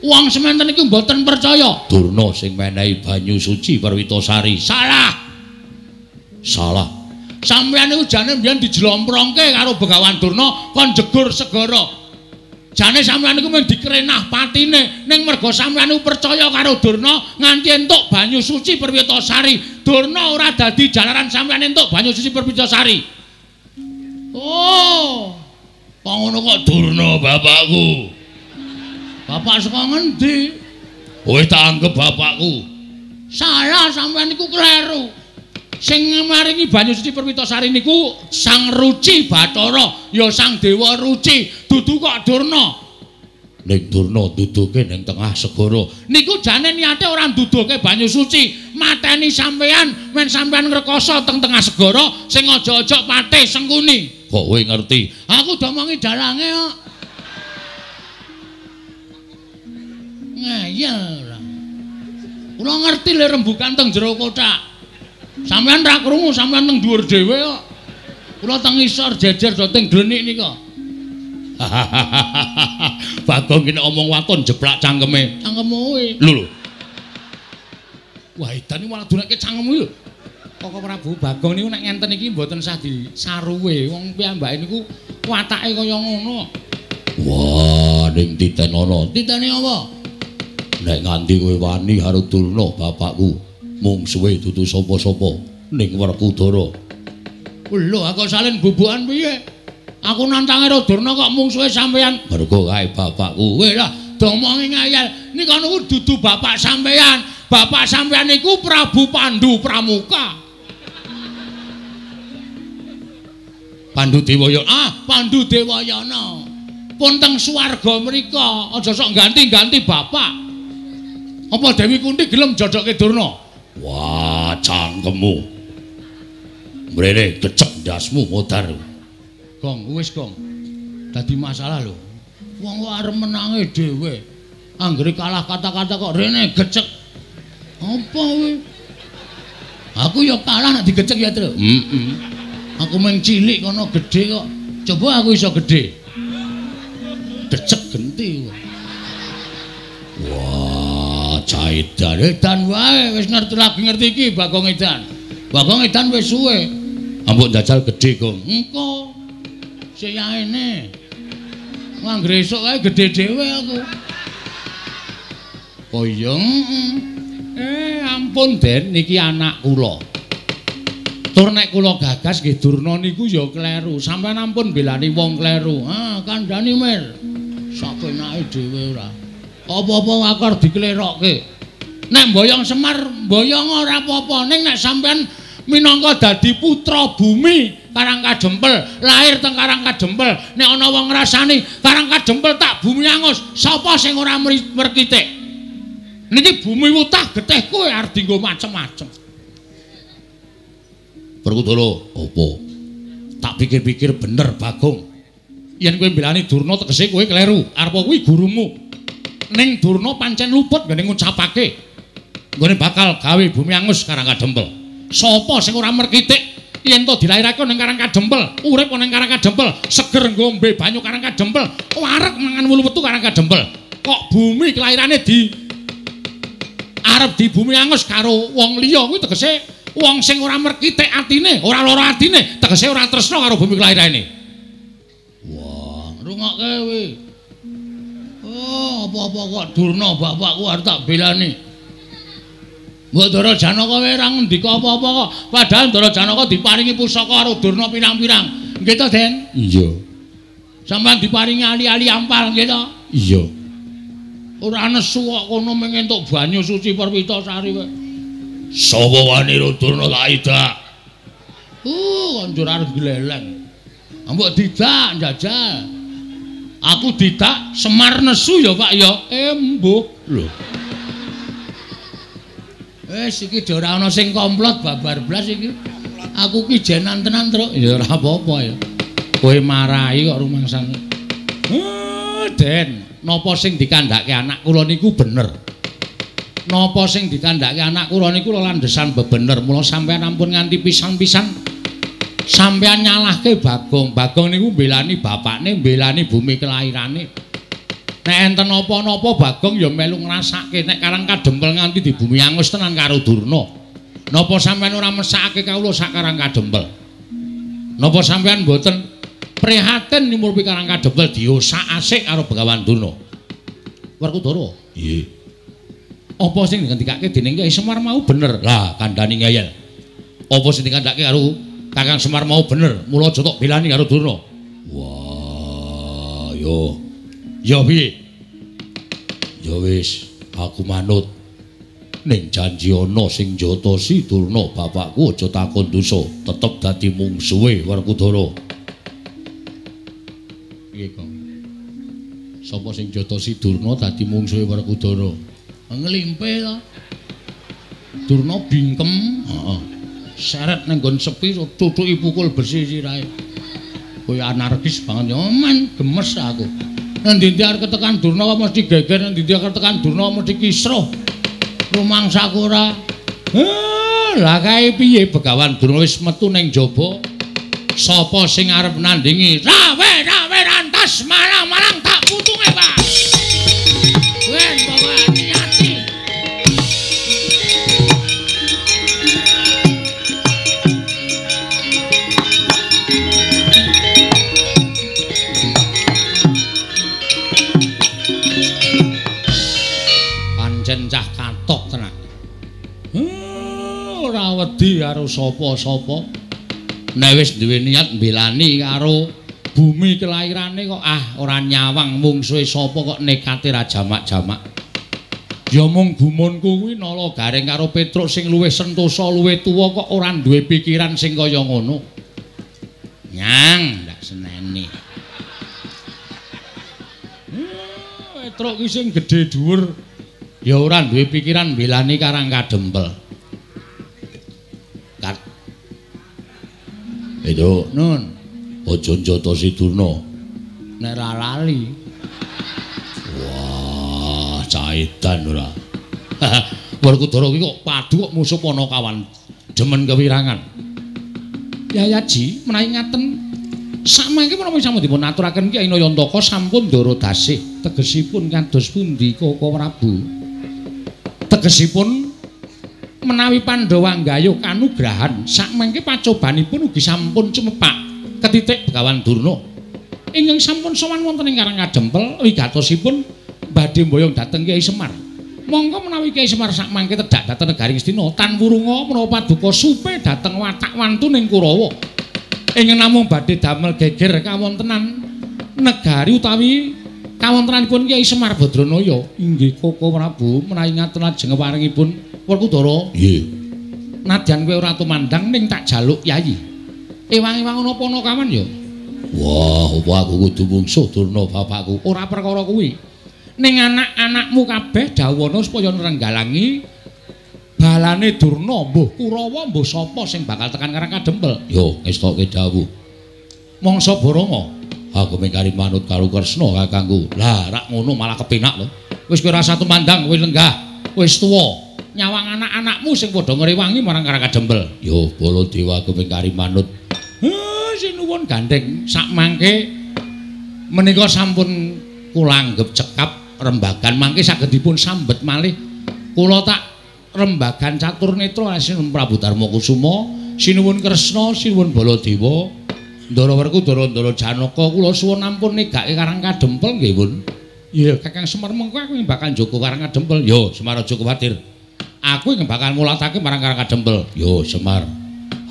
Wong sementen iki mboten percaya. Durna sing menehi banyu suci Perwitasari. Salah. Salah. Sampeyan niku jane mbiyen dijlomprongke karo Begawan Durna kon jegur segara. Jane sampeyan niku mung dikrenah patine, ning merga sampeyan niku percaya karo Durna nganti entuk banyu suci Perwitasari. Durna ora dadi jalaran sampeyan entuk banyu suci Perwitasari. Oh, kok ngono kok Durna bapakku. Bapak saka ngendi? Kowe tak anggep bapakku. Salah, sampeyan niku kleru. Sing maringi banyu suci Perwitasari niku Sang Ruci Bathara, ya Sang Dewa Ruci, dudu kok Durna. Ning Durna duduke ning tengah segara. Niku jane niate ora nduduhke banyu suci, mateni sampeyan men sampeyan ngrekoso teng tengah segara sing aja-aja patih Sengkuni. Kok kowe ngerti? Aku domongi dalange kok. Ngeyel ora. Kula ngerti le rembukan teng jero kothak. Sampeyan ra krungu, sampeyan teng dhuwur dhewe kok. Kula teng isor jejer do teng glenik nika. Bagong ki nek omong waton jeplak cangkeme. Cangkemmu kuwi. Lho lho. Wah, edan iki malah dunake cangkemmu lho. Koko Prabu Bagong niku nek ngenten iki mboten sah disaruwe. Wong piyambake niku watake kaya ngono. Wah, ning titenono. Titene apa? Nek nganti kowe wani karo Durna bapakku, mungsuhe dudu sapa-sapa ning Werkudara. Lho, aku salin bubukan piye? Aku nantang karo Durna kok mungsuhe sampeyan. Mergo kae bapakku. Kowe lah domongi ngayal. Nika niku dudu bapak sampeyan. Bapak sampeyan niku Prabu Pandu Pramuka. Pandu Dewayana. Ah, Pandu Dewayana. Pun teng swarga mriko, aja sok ganti-ganti bapak. Apa Dewi Kunti gelem jodokke Durna? Wah, cangkemmu. Mrene kecek ndasmu modar. Gong, wis gong. Dadi masalah lho. Wong kok arep menange dhewe. Anggere kalah kata-kata kok rene gecek. Apa kuwi? Aku ya kalah nek digecek ya, Tru. Heeh. Aku mung cilik kono gedhe kok. Coba aku iso gedhe. Gecek genti. Wah, caidan edan wae wis ngerti lagi ngerti iki Bagong Edan. Bagong Edan wis suwe. Ambok njajal gedhe, Gong. Engko. Sing yaene. Anggere esuk kae gedhe dhewe aku. Oh iya. Ampun Den, niki anak kula. Tur nek kula gagas nggih Durna niku ya kleru. Sampeyan ampun belani wong kleru. Ah, kandhani Mir. Sapenake dhewe ora. Apa-apa aku arep diklerokke. Nek mboyong Semar, mboyong ora apa-apa. Ning nek sampeyan minangka dadi putra bumi Karang Kadempel, lahir teng Karang Kadempel, nek ana wong ngrasani Karang Kadempel tak bumi angus, sapa sing ora merkitik? Niki bumi wutah getih kowe arep dienggo macem-macem. Werkudara, apa? Tak pikir-pikir bener Bagong. Yen kowe mbelani Durna tegese kowe kleru. Arep kuwi gurumu. Ning Durna pancen luput nggone ngucapake nggone bakal gawe bumi angus Karang Kadempel. Sapa sing ora merkitik yen to dilairake ning Karang Kadempel, urip ning Karang Kadempel, seger ngombe banyu Karang Kadempel, wareg mangan wulu wetu Karang Kadempel. Kok bumi kelairane di arep di bumi angus karo wong liya kuwi tegese wong sing ora merkitik atine, ora lara atine, tegese ora tresna karo bumi kelairane. Wah, rungokke kowe. Oh, apa-apa kok Durna bapakku arep tak belani. Mbok Ndara Janaka kowe ora ngendika apa-apa kok. Padahal Ndara Janaka diparingi pusaka karo Durna pirang-pirang. Nggih to, Den? Iya. Sampeyan diparingi ali-ali ampal nggih to? Iya. Ora nesu kok kono mung entuk banyu suci Perwitasari kowe. Sapa wani Durna tak idak? Konjur arep gleleng. Mbok didak njajal. Aku didak Semar nesu ya, Pak ya. Mbuh. Lho. Wis iki ora ana sing komplot babar blas iki. Aku ki jenan tenan, Truk. Ya ora apa-apa ya. Kowe marahi kok rumangsane. Den, napa sing dikandhake anak kula niku bener. Napa sing dikandhake anak kula niku landhesan bebener. Mula sampeyan ampun nganti pisan-pisan sampeyan nyalahke Bagong. Bagong niku mbelani bapakne, mbelani bumi kelairane. Nek enten napa-napa Bagong ya melu ngrasake nek Karang Kadempel nganti di bumi angus tenan karo Durna. Napa sampeyan ora mesakake kawula sak Karang Kadempel? Napa sampeyan mboten prihatin nyumurpi Karang Kadempel diosak-asik karo Begawan Durna? Werkudara. Nggih. Apa sing dingendikake dening Kyai Semar mau bener? Lah kandhani ngeyel. Apa sing dikandhake karo Kakang Semar mau bener? Mula aja tok belani karo Durna. Wah, yo. Ya piye? Ya wis, aku manut. Ning janji ana sing njotosi Durna bapakku aja takon dosa, tetep dadi mungsuhe Werkudara. Piye, Kang? Sapa sing njotosi Durna dadi mungsuhe Werkudara? Nglimpe to. Durna bingkem, heeh. Seret nang nggon sepi tutuki pukul besi sirahe. Kowe anarkis banget ya, men gemes aku. Ngendi-endi arep ketekan Durna kok mesti geger, ngendi-endi arep ketekan Durna mesti kisruh. Rumangsaku ora. Lah kae piye Begawan Durna wis metu ning jaba. Sapa sing arep nandingi? Rawe-rawe rantas malang-malang tak putunge, Pak. Wen pokoke ati-ati. Cah katok tenan. Ora wedi karo sapa-sapa. Nek wis duwe niat mbelani karo bumi kelairane kok ah ora nyawang mungsuhe sapa kok nekate ra jamak-jamak. Ya mung gumunku kuwi nala Gareng karo Petruk sing luwih sentosa luwih tuwa kok ora duwe pikiran sing kaya ngono. Nyang ndak seneni. Petruk ki sing gedhe dhuwur ya ora duwe pikiran mbelani Karang Kadempel. Kat. Itu, Nun. Aja njotosi Durna. Nek ra lali. Wah, caitan ora. Werkudara kuwi kok padu kok musuh Panakawan demen kewirangan. Yayaji menawi ngaten sakmangke menapa sampun dipun aturaken Kyai Nayantaka sampun ndara dasih tegesipun kados pundi Koko Prabu? Tegesipun menawi Pandhawa nggayuh kanugrahan sakmangke pacobanipun ugi sampun cumepak ketitik Begawan Durna ingkang sampun sowan wonten ing Karang Kadempel wigatosipun badhe mboyong dhateng Kyai Semar. Monggo menawi Kyai Semar sakmangke tedhak dhateng negari Ngastina tan wurunga menawa paduka supe dhateng watak wantuning Kurawa ingkang namung badhe damel geger kawontenan negari utawi kawontenanipun Kyai Semar Badranaya. Inggih Koko Prabu, menawi ngaten lajeng waringipun Werkudara. Nggih. Nadyan kowe ora tumandang ning tak jaluk yayi. Ewang-ewang ana Panakawan ya? Wah, apa aku kudu mungsuh Durna bapakku? Ora perkara kuwi. Ning anak-anakmu kabeh dawuhana supaya nrenggalangi balane Durna, mbuh Kurawa mbuh sapa sing bakal tekan Karang Kadempel. Yo, ngestoke dawuh. Mangsa Baranga, aku mengkari manut karo Kresna kakangku. Lah, rak ngono malah kepenak lho. Wis kowe ora tumandang, kowe lenggah, wis tuwa. Nyawang anak-anakmu sing padha ngrewangi marang Karang Kadempel. Yo, Baladewa aku mengkari manut. Sinuwun gandeng sakmangke menika sampun kula anggep cekap rembagan mangke saged dipun sambet malih. Kula tak rembagan catur netra sinuwun Prabu Darma Kusuma, sinuwun Kresna, sinuwun Baladewa, Ndara Werkudara, Ndara Janaka, kula suwun ampun negake Karang Kadempel nggih, Pun. Iya, Kakang Semar mengko aku bakal njaga Karang Kadempel. Yo, Semar aja kuwatir. Aku ingkang bakal mulatake marang Karang Kadempel. Yo, Semar.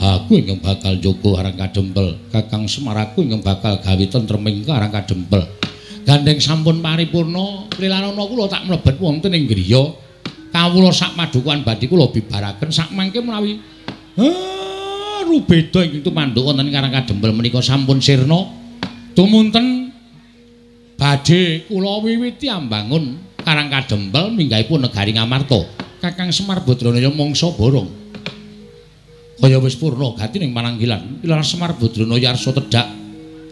Aku ingkang bakal njaga Karang Kadempel. Kakang Semar aku ingkang bakal gawe tentreming Karang Kadempel. Gandeng sampun paripurna, lilanana kula tak mlebet wonten ing griya. Kawula sak padukuhan badhe kula bibaraken sakmangke menawi rubeda ingkang tumanduk wonten ing Karang Kadempel menika sampun sirna. Tumunten badhe kula wiwiti ambangun Karang Kadempel minggahipun negari Ngamarta. Kakang Semar Badranaya mangsa borong. Kaya wis purna gati ning pananggilan. Ilar Semar Badranaya arsa tedhak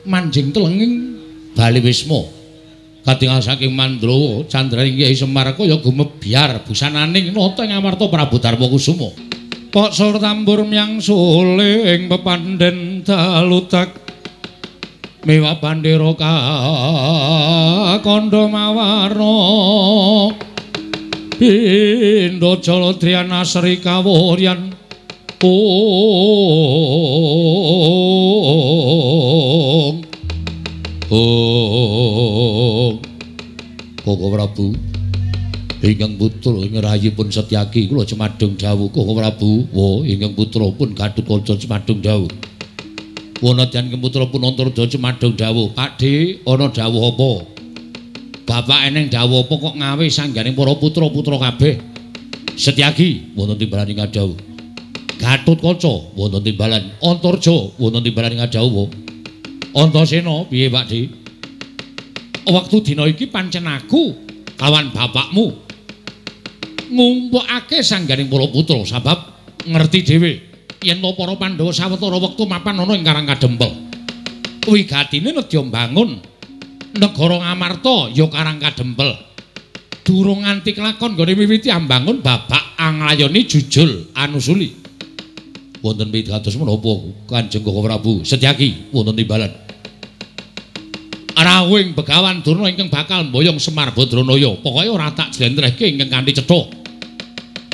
manjing telenging bali wisma. Katingal saking Mandrawa candraning Kyai Semar kaya gumebyar busananing nata ing Amarta Prabu Darma Kusuma. Pok sur tambur myang suling pepandhen dalutak mewah bandera kandha mawarna pindha jaladriyan asri kawuryan. Ong Ong Koko Prabu ingkang putra ing rahayipun Setyaki kula cemadung dawuh. Koko Prabu, wo ingkang putra pun Gatotkaca cemadung dawuh. Wanadyan ingkang putra pun Antarja cemadung dawuh. Pakdhe, ana dawuh apa? Bapak eneng dawuh apa kok ngawe sangganing para putra-putra kabeh? Setyaki wonten timbalan ing dawuh. Gatotkaca wonten timbalan, Antarja wonten timbalan ing dawuh. Antasena piye Pakdhe? Wektu dina iki pancen aku kawan bapakmu ngumpulake sangganing para putra sabab ngerti dhewe yen to para Pandhawa sawetara wektu mapan ana ing Karang Kadempel. Wigatine nedya mbangun negara Ngamarta ya Karang Kadempel. Durung nganti kelakon nggone wiwiti ambangun babak anglayoni jujul anusuli. Wonten pitados menapa Kanjeng Koko Prabu? Setyaki wonten timbalan. Rawuhing Begawan Durna ingkang bakal mboyong Semar Badranaya. Pokoke ora tak jlentrehke ingkang kanthi cetha.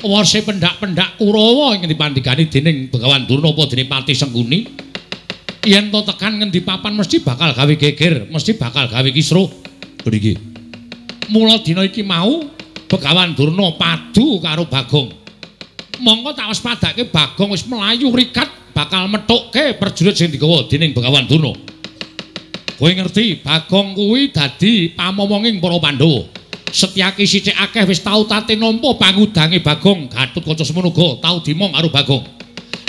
Wase pendak-pendak Kurawa ingkang dipandhegani dening Begawan Durna apa dening Patih Sengkuni. Yen to tekan ngendi papan mesti bakal gawe geger, mesti bakal gawe kisruh. Mriki. Mula dina iki mau Begawan Durna padu karo Bagong. Mongko tak waspadake Bagong wis mlayu rikat bakal methukke prajurit sing digawa dening Begawan Durna. Kowe ngerti Bagong kuwi dadi pamomonging para Pandhawa. Setyaki sithik akeh wis tau tate nampa pangudange Bagong. Gatotkaca semono uga tau dimong karo Bagong.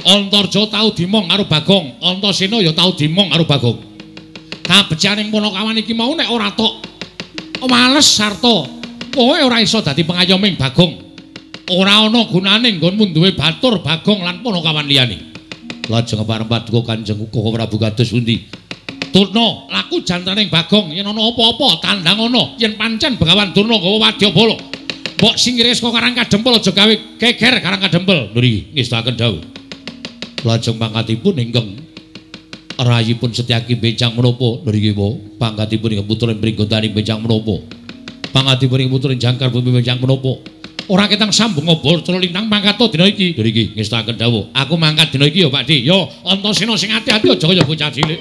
Antarja tau dimong karo Bagong, Antasena ya tau dimong karo Bagong. Kabecikaning Panakawan iki mau nek ora tok wales sarta kowe ora iso dadi pengayoming Bagong. Ora ana gunane nggonmu duwe batur Bagong lan Panakawan liyane. Lajeng pareng paduka Kanjeng Koko Prabu kados pundi? Durna, laku jantraning Bagong yen ana apa-apa tandang ana yen pancen Begawan Durna gawa wadyabala. Mbok singkire saka Karang Kadempel aja gawe geger Karang Kadempel. Nggih, ngestakaken dawuh. Lajeng pangkatipun ingkang rayipun Setyaki benjang menapa? Nggih, pangkatipun ingkang putra Pringgondani benjang menapa? Pangkatipun ingkang putra Jangkar Bumi benjang menapa? Ora ketang sambung obor cela lintang mangkat dina iki. Nggih, ngestakaken dawuh. Aku mangkat dina iki ya, Pak Di. Ya, Antasena sing ati-ati aja kaya bocah cilik.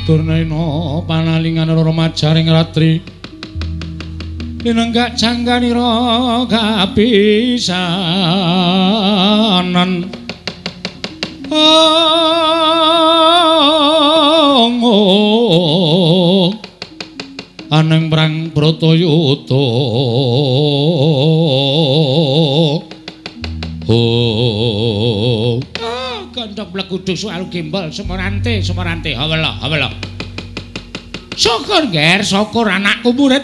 Durnaina panalingan remajaring ratri linenggak jangganira kapisanan. Aneng perang Bratayuda. Oh, gandhok bleguduk soal gembol semorante semorante hawela hawela. Syukur ger, syukur anakku murid,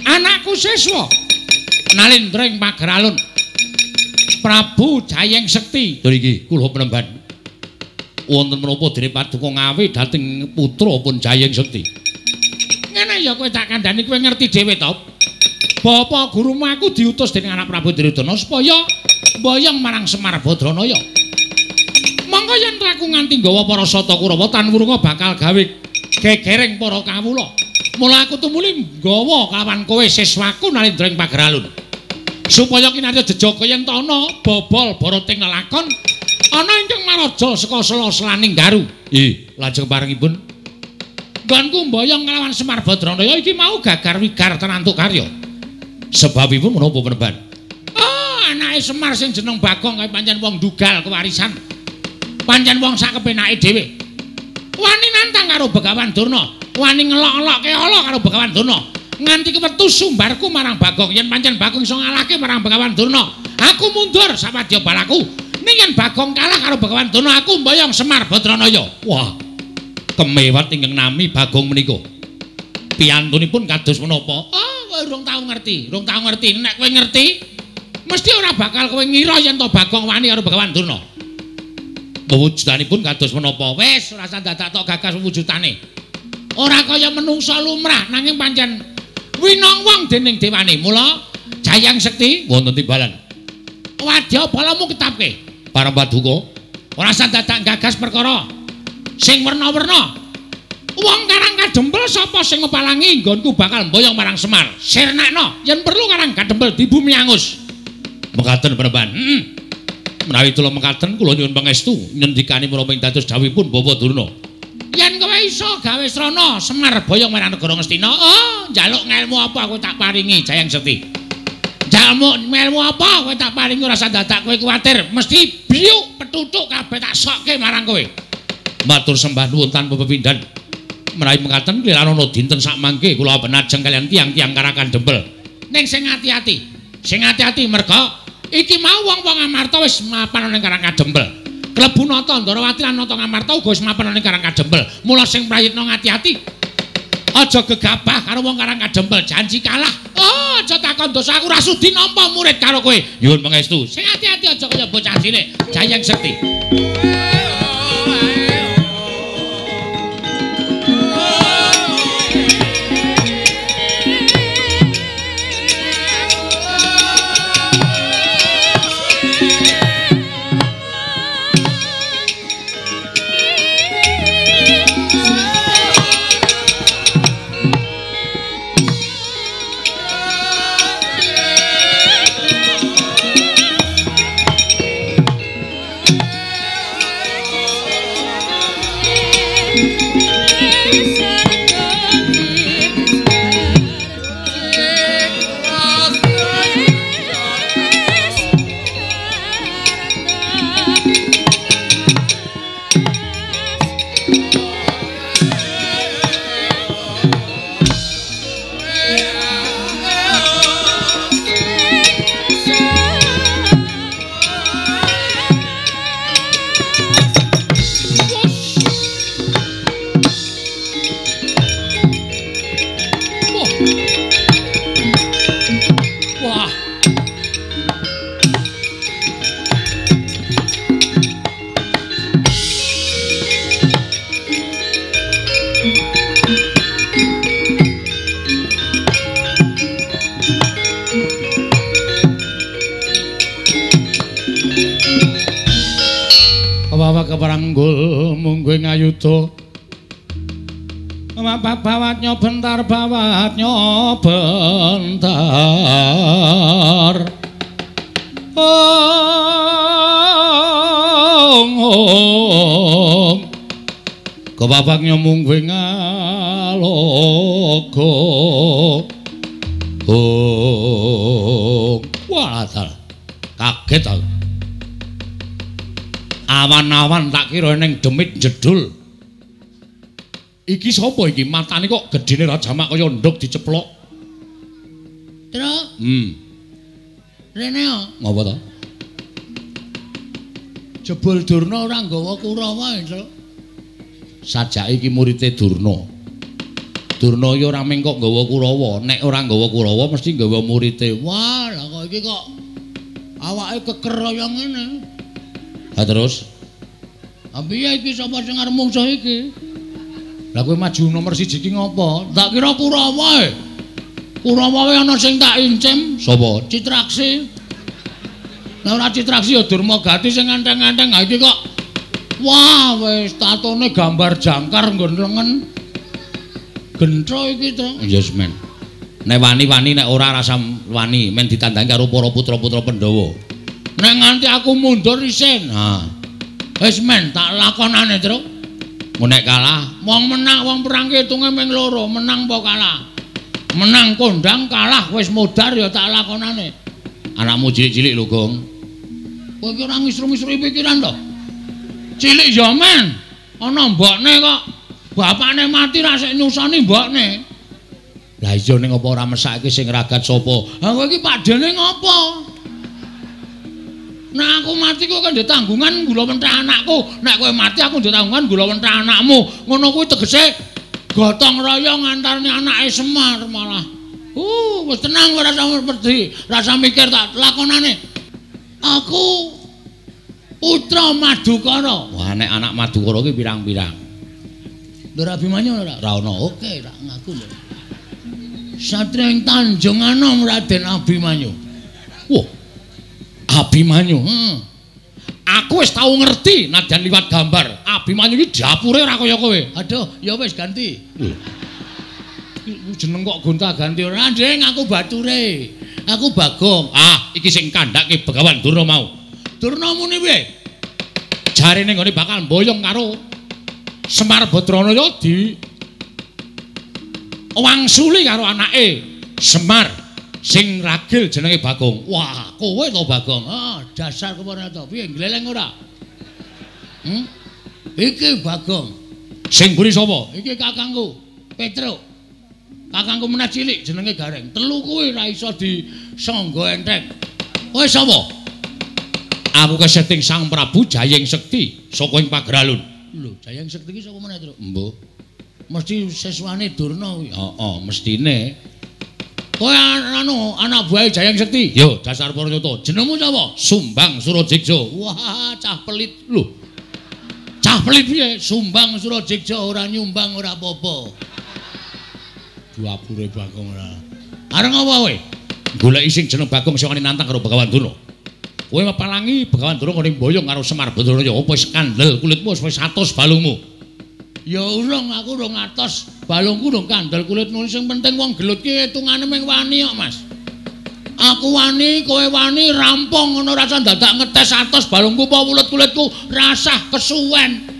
anakku siswa nalindra ing pager alun Prabu Jayeng Sekti. Lho iki kula penemban wonten menapa dene paduka ngawe dhateng putra pun Jayeng Sekti. Ngene ya kowe tak kandhani, kowe ngerti dhewe to. Bapak gurumu aku diutus dening anak Prabu Duryudana supaya mboyong marang Semar Badranaya. Monggo yen aku nganti nggawa para sata Kurawa tan wurunga bakal gawe gegereng para kawula. Mula aku tumuli nggawa kawan kowe siswaku nalindra ing pager alun. Supaya kinarya jejaga yen ta ana bobol barating lelakon ana ingkang maraja saka sela-selaning garu. Nggih, lajeng parengipun nggonku mboyong nglawan Semar Badranaya iki mau gagar wigar tenantuk karya. Sebabipun menapa penemban? Oh, anake Semar sing jeneng Bagong kae pancen wong dugal kewarisan. Pancen wong sak kepenake dhewe. Wani nantang karo Begawan Durna, wani ngelok-elokke ala karo Begawan Durna. Nganti kewetu sumbarku marang Bagong, yen pancen Bagong iso ngalahke marang Begawan Durna, aku mundur sawadya balaku. Ning yen Bagong kalah karo Begawan Durna, aku mboyong Semar Badranaya. Wah, kemewat ingkang nami Bagong menika. Piyantunipun kados menapa? Oh, kowe urung tau ngerti, urung tau ngerti. Nek kowe ngerti, mesti ora bakal kowe ngira yen to Bagong wani karo Begawan Durna. Wujudanipun kados menapa? Wis ora usah dadak tok gagas wujudane. Ora kaya menungsa lumrah nanging pancen winong wong dening dewane. Mula Jayang Sekti wonten timbalan. Wadya balamu ketapke. Para paduka, ora usah dadak gagas perkara sing werna-werna. Wong Karang Kadempel sapa sing ngepalangi nggonku bakal mboyong marang Semar. Sirnakno yen perlu Karang Kadempel dibumi angus. Mekaten penemban. Heeh. Menawi kula mekaten kula nyuwun pangestu ngendikane menapa ing dados dawuhipun Bapak Durna. Yen kowe iso gawe srana Semar boyong marang negara Ngastina, oh njaluk ngelmu apa aku tak paringi Jayang Sekti. Jalmu melmu apa kowe tak paringi ora usah dadak kowe kuwatir, mesti biuk petutuk kabeh tak sokke marang kowe. Matur sembah nuwun tanpa pepindhan. Menawi mekaten kliranana dinten sakmangke kula penajeng kaliyan tiyang-tiyang Karakan Dempel. Ning sing ati-ati. Sing ati-ati merga iki mau wong-wong Amarta wis mapan ning Karang Kadempel. Klebu Nata Ndorowati lan Nata Ngamarta uga wis mapan ning Karang Kadempel. Mula sing prayitna ati-ati. Aja gegabah karo wong Karang Kadempel, janji kalah. Oh, aja takon dosa aku ora sudi nampa murid karo kowe. Nyuwun pangestu. Sing ati-ati aja kaya bocah cilik. Jayeng Sekti. Keparanggul mungguh ngayuda bawatnya bentar bawatnya bentar ong ong kebabaknya mungguh ngalogo ong. Wah, kaget aku. Awan-awan tak kira ning demit jedul. Iki sapa iki? Matane kok gedene ra jamak kaya nduk diceplok. Truk. Rene yo. Ngopo to? Jebul Durna ora nggawa Kurawa, Truk. Sajake iki murite Durna. Durna iki ora mung kok nggawa Kurawa, nek ora nggawa Kurawa mesti nggawa murite. Wah, lah kok iki kok awake keker kaya ngene. Ha terus? Ha piye iki sapa sing arep mungsuh iki? Lah kowe maju nomor 1 iki ngopo? Tak kira Kurawa e. Kurawa wae ana sing tak incim. Sapa? Citraksi. Lah ora Citraksi ya Durmagati sing enteng-enteng. Ha iki kok wah wis tatone gambar jangkar nggon lengen. Gentro iki to. Ya yes, men. Nek wani-wani nek ora rasa wani men ditandangi karo para putra-putra Pandhawa. Nek nganti aku mundur isin. Ha. Wis men tak lakonane, Truk. Nek kalah, wong menang wong perang ki hitunge ming loro, menang apa kalah. Menang kondang, kalah wis modar ya tak lakonane. Anakmu cilik-cilik lho, Gong. Kowe iki ora ngisru-ngisru pikiran to? Cilik ya men. Ana mbokne kok. Bapakne mati ra sik nyusoni mbokne. Lah iya ning apa ora mesake sing ragat sapa? Ha kowe iki pakdene ngopo? Nek aku mati kowe kan ndek tanggungan gula mentah anakku. Nek kowe mati aku ndek tanggungan gula mentah anakmu. Ngono kuwi tegese gotong royong antarane anake Semar malah. Wis tenang ora usah wedi, rasa mikir tak lakonane. Aku putra Madukara. Wah nek anak Madukara ki pirang-pirang. Ndara Abimanyu ora? Ora ono. Oke, tak ngaku lho. Satria ing Tanjung Anom Raden Abimanyu. Wah. Abimanyu. Aku wis tau ngerti nadyan liwat gambar. Abimanyu iki dapure ora kaya kowe. Aduh, ya wis ganti. Jeneng kok gonta-ganti ora, Nding, aku bature. Aku Bagong. Ah, iki sing kandhake Begawan Durna mau. Durna muni piye? Jarene nggone bakal mboyong karo Semar Badranaya di wangsuli karo anake Semar. Sing ragil jenenge Bagong. Wah, kowe to Bagong. Ah, dasar kepara to. Piye gleleng ora? Iki Bagong. Sing mburi sapa? Iki kakangku, Petruk. Kakangku meneh cilik jenenge Gareng. Telu kuwi ora iso disangga enteng. Kowe sapa? Aku keseting Sang Prabu Jayeng Sekti saka ing Pageralun. Lho, Jayeng Sekti iki sapa meneh, Truk? Mbuh. Mesti siswane Durna kuwi. Heeh, mestine. Kowe anu anak buahe Jayeng Sekti? Yo, dasar Paranyata. Jenengmu sapa? Sumbang Surajeksa. Wah, cah pelit. Lho. Cah pelit piye? Sumbang Surajeksa ora nyumbang ora apa-apa. Duapure Bagong ora. Arep apa kowe? Goleki sing jeneng Bagong sing wani nantang karo Begawan Durna. Kowe mapalangi Begawan Durna ngene mboyong karo Semar Badaraya, apa wis kandel kulitmu wis 100 balungmu. Ya urung, aku urung atos, balungku urung kandel kulitmu. Sing penting wong gelut ki hitungane mung wani kok, Mas. Aku wani, kowe wani, rampung ngono rasa dadak ngetes atos balungku apa wulet kulitku, rasah kesuwen.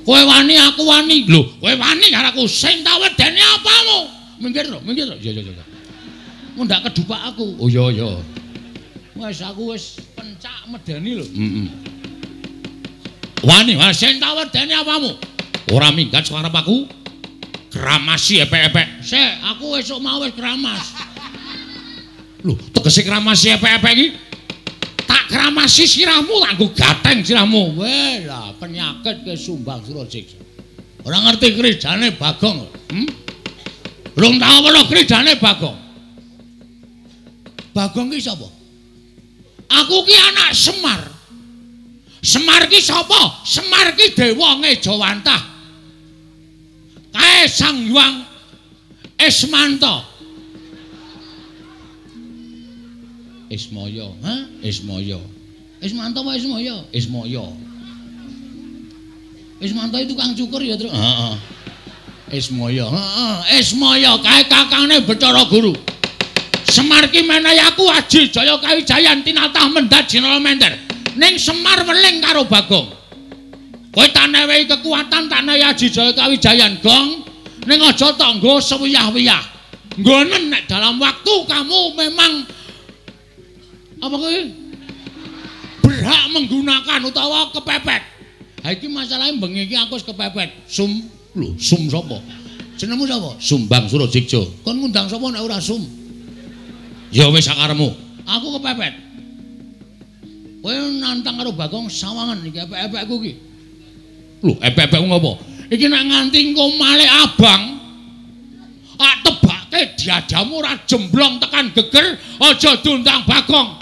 Kowe wani, aku wani. Lho, kowe wani karo aku, sing tak wedeni apamu? Minggir to, minggir to. Iya, iya, iya. Mundak kedupak aku. Oh iya, iya. Wis aku wis pencak medeni lho. Heeh. Wani, sing tak wedeni apamu? Ora minggat saka arep aku. Kramasi epek-epek. Sik, aku esuk mau wis kramas. Lho, tegese kramasi epek-epek iki? Tak kramasi sirahmu, tak nggo gateng sirahmu. Weh lah, penyakit ke Sumbang Surajeksa. Ora ngerti krijane Bagong. Rung tau weruh krijane Bagong. Bagong ki sapa? Aku ki anak Semar. Semar ki sapa? Semar ki dewa ngejawantah. Kae Sang Hyang Ismanta. Ismaya, ha? Ismaya. Ismanta apa Ismaya? Ismaya. Ismanta itu tukang cukur ya, Truk? Heeh. Ismaya, heeh. Ismaya kae kakangne Bathara Guru. Semar ki menehi aku aji jaya kawijayan tinatah mendhat jinala menter. Ning Semar weling karo Bagong. Kowe tak newehi kekuatan, tak newehi aji jaya kawijayan, Gong. Ning aja tok nggo sewiyah-wiyah. Nggonen nek dalam waktu kamu memang apa kowe berhak menggunakan utawa kepepet. Ha iki masalahe bengi iki aku wis kepepet. Sum, lho, Sum sapa? Jenengmu sapa? Sumbang Surajeksa. Kon ngundang sapa nek ora Sum? Ya wis sakarepmu. Aku kepepet. Kowe nantang karo Bagong sawangan iki epek-epekku iki. Lho, epek-epekmu ngopo? Iki nek nganti engko malik abang, tak tebake diadamu ora jemblong tekan geger, aja diundang Bagong.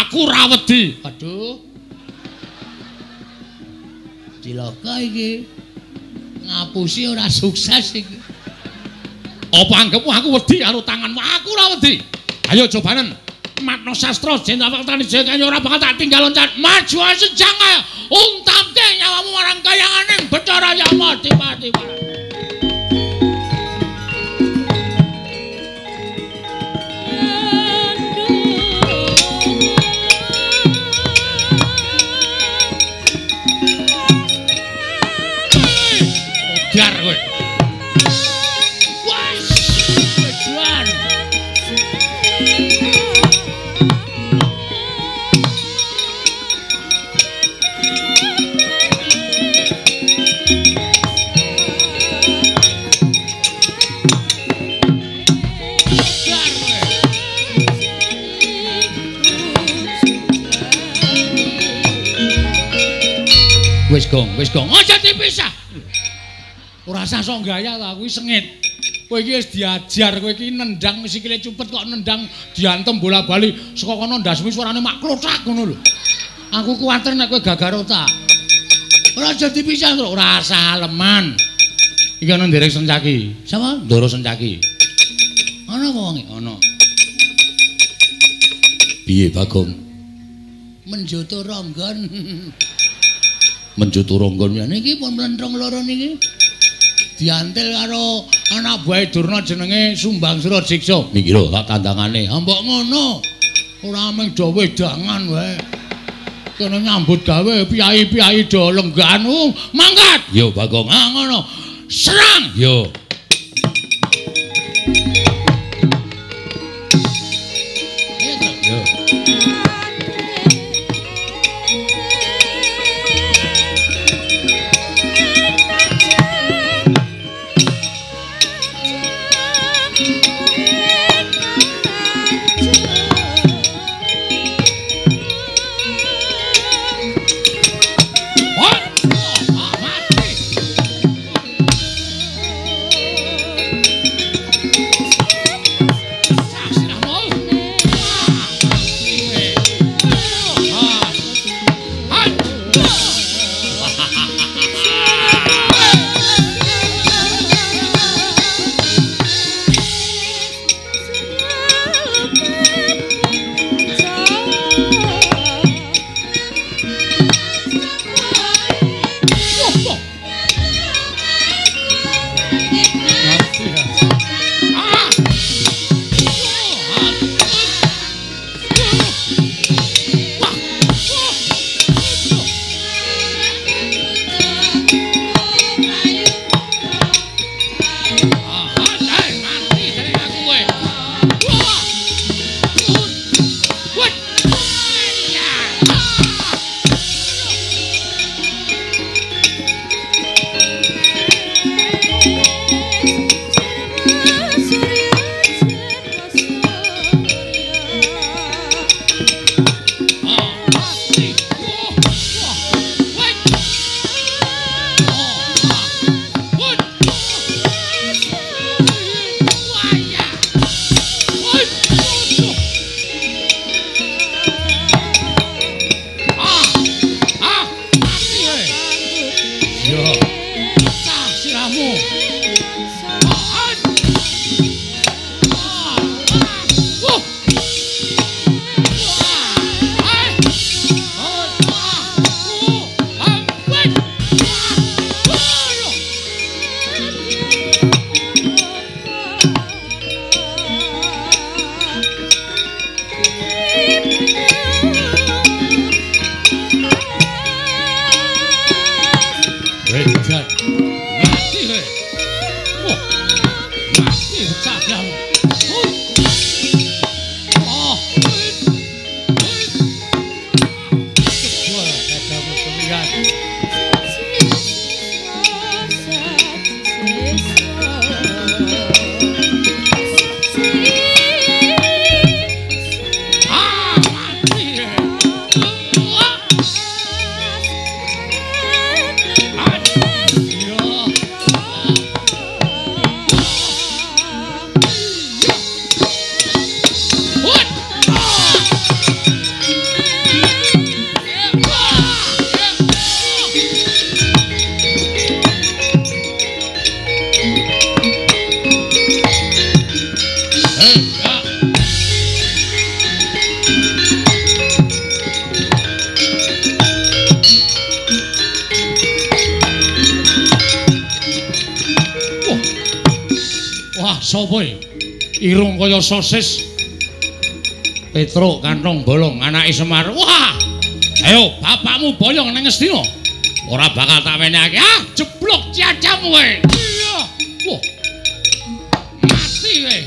Aku ora wedi. Aduh. Cilaka iki. Ngapusi ora sukses iki. Apa anggepmu aku wedi karo tanganmu? Aku ora wedi. Ayo cobanen. Matno sastra jeneng waktane jaya ora bakal tak tinggal loncat. Maju sejang ayo. Untamke nyawamu marang kayanganing Bathara Yama Dipati. Modar kowe. Wes, wedan. Wis gong, wis gong. Aja dipisah. Ora usah sok gaya ta, kuwi sengit. Kowe iki wis diajar, kowe iki nendang sikile cupet kok nendang diantem bola-bali saka kono ndasmu suarane mak klothak ngono lho. Aku kuwatir nek kowe gagar otak. Ora aja dipisah, ora usah aleman. Iki ana nderek Sencaki. Sapa? Ndara Sencaki. Ana apa wonge? Ana. Piye Bagong? Menjoto ronggon. Menjoto ronggon ya niki pun mlentrung loro niki. Diantil karo anak buahe Durna jenenge Sumbang Surajeksa. Niki lho tak tandangane. Ha mbok ngono. Ora mung do wedangan wae. Kene nyambut gawe piyai-piyai do lenggahan. Mangkat. Yo Bagong. Ha ngono. Serang. Yo. Wedan. Mati kowe. Wah. Mati cakram. Oh. Jebol dadamu semian. Ah, mati. Ah. Wah, sapa iki? Irung kaya sosis. Petruk kantong bolong anake Semar. Wah. Ayo bapakmu boyong nang Ngastina. Ora bakal tak wenehake. Ah, jeblok ciacamu kowe. Iya. Wah. Mati kowe.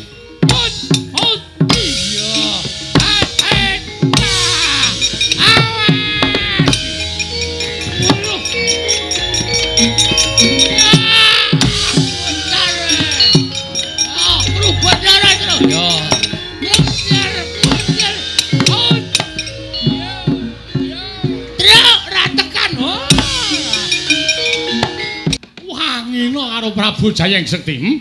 Hot, hot. Iya. Ah, ah. Awas. Waduh. Karo Prabu Jayeng Sekti.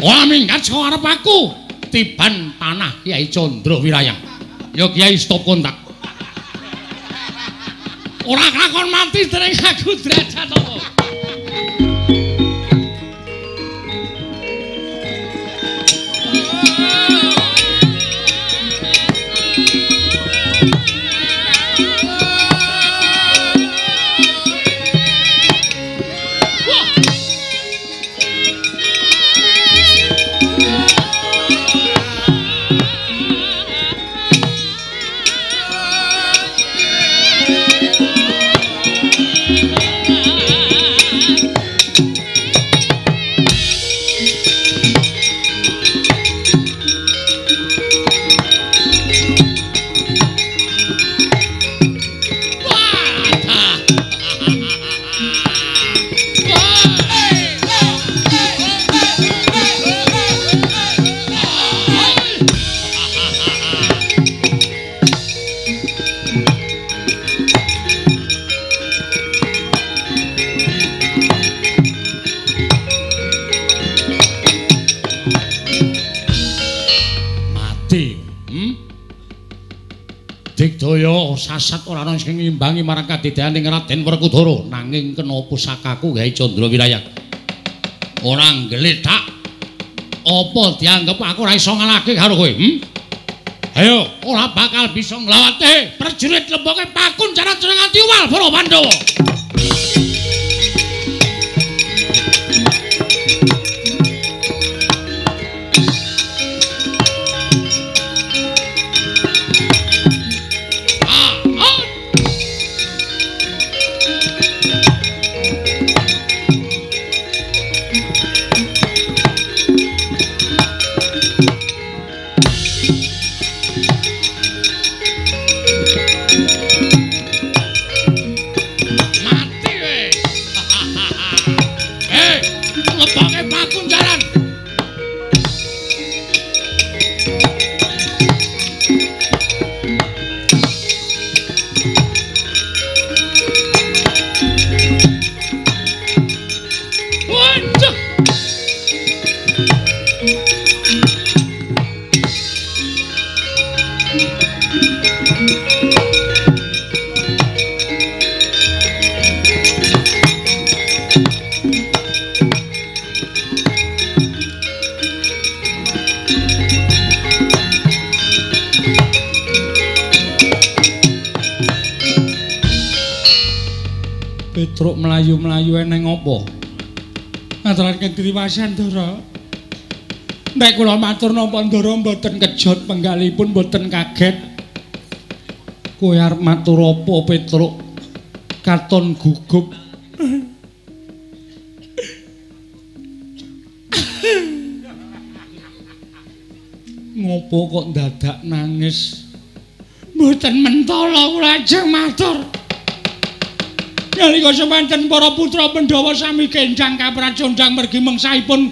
Ora minggat saka arep aku. Tiban panah Kyai Candra Wirayang. Ya Kyai stop kontak. Ora kelakon mati dening aku derajat apa. Digdaya sasat ora ana sing ngimbangi marang kadidayane Raden Werkudara, nanging kena pusakaku Kyai Candra Wirayang. Ora nggletak. Apa dianggep aku ora iso ngalahke karo kowe? Ayo, ora bakal bisa nglawate prajurit lemboke pakun cara-cara nganti uwal para Pandhawa. Petruk mlayu-mlayu eneng apa? Aturaken triwasan Ndara. Nek kula matur napa Ndara mboten kejot penggalipun mboten kaget. Kowe arep matur apa Petruk? Katon gugup. Ngopo kok dadak nangis? Mboten mentala kula ajeng matur. Nalika semanten para putra Pandhawa sami kenjang kapracondang mergi mengsahipun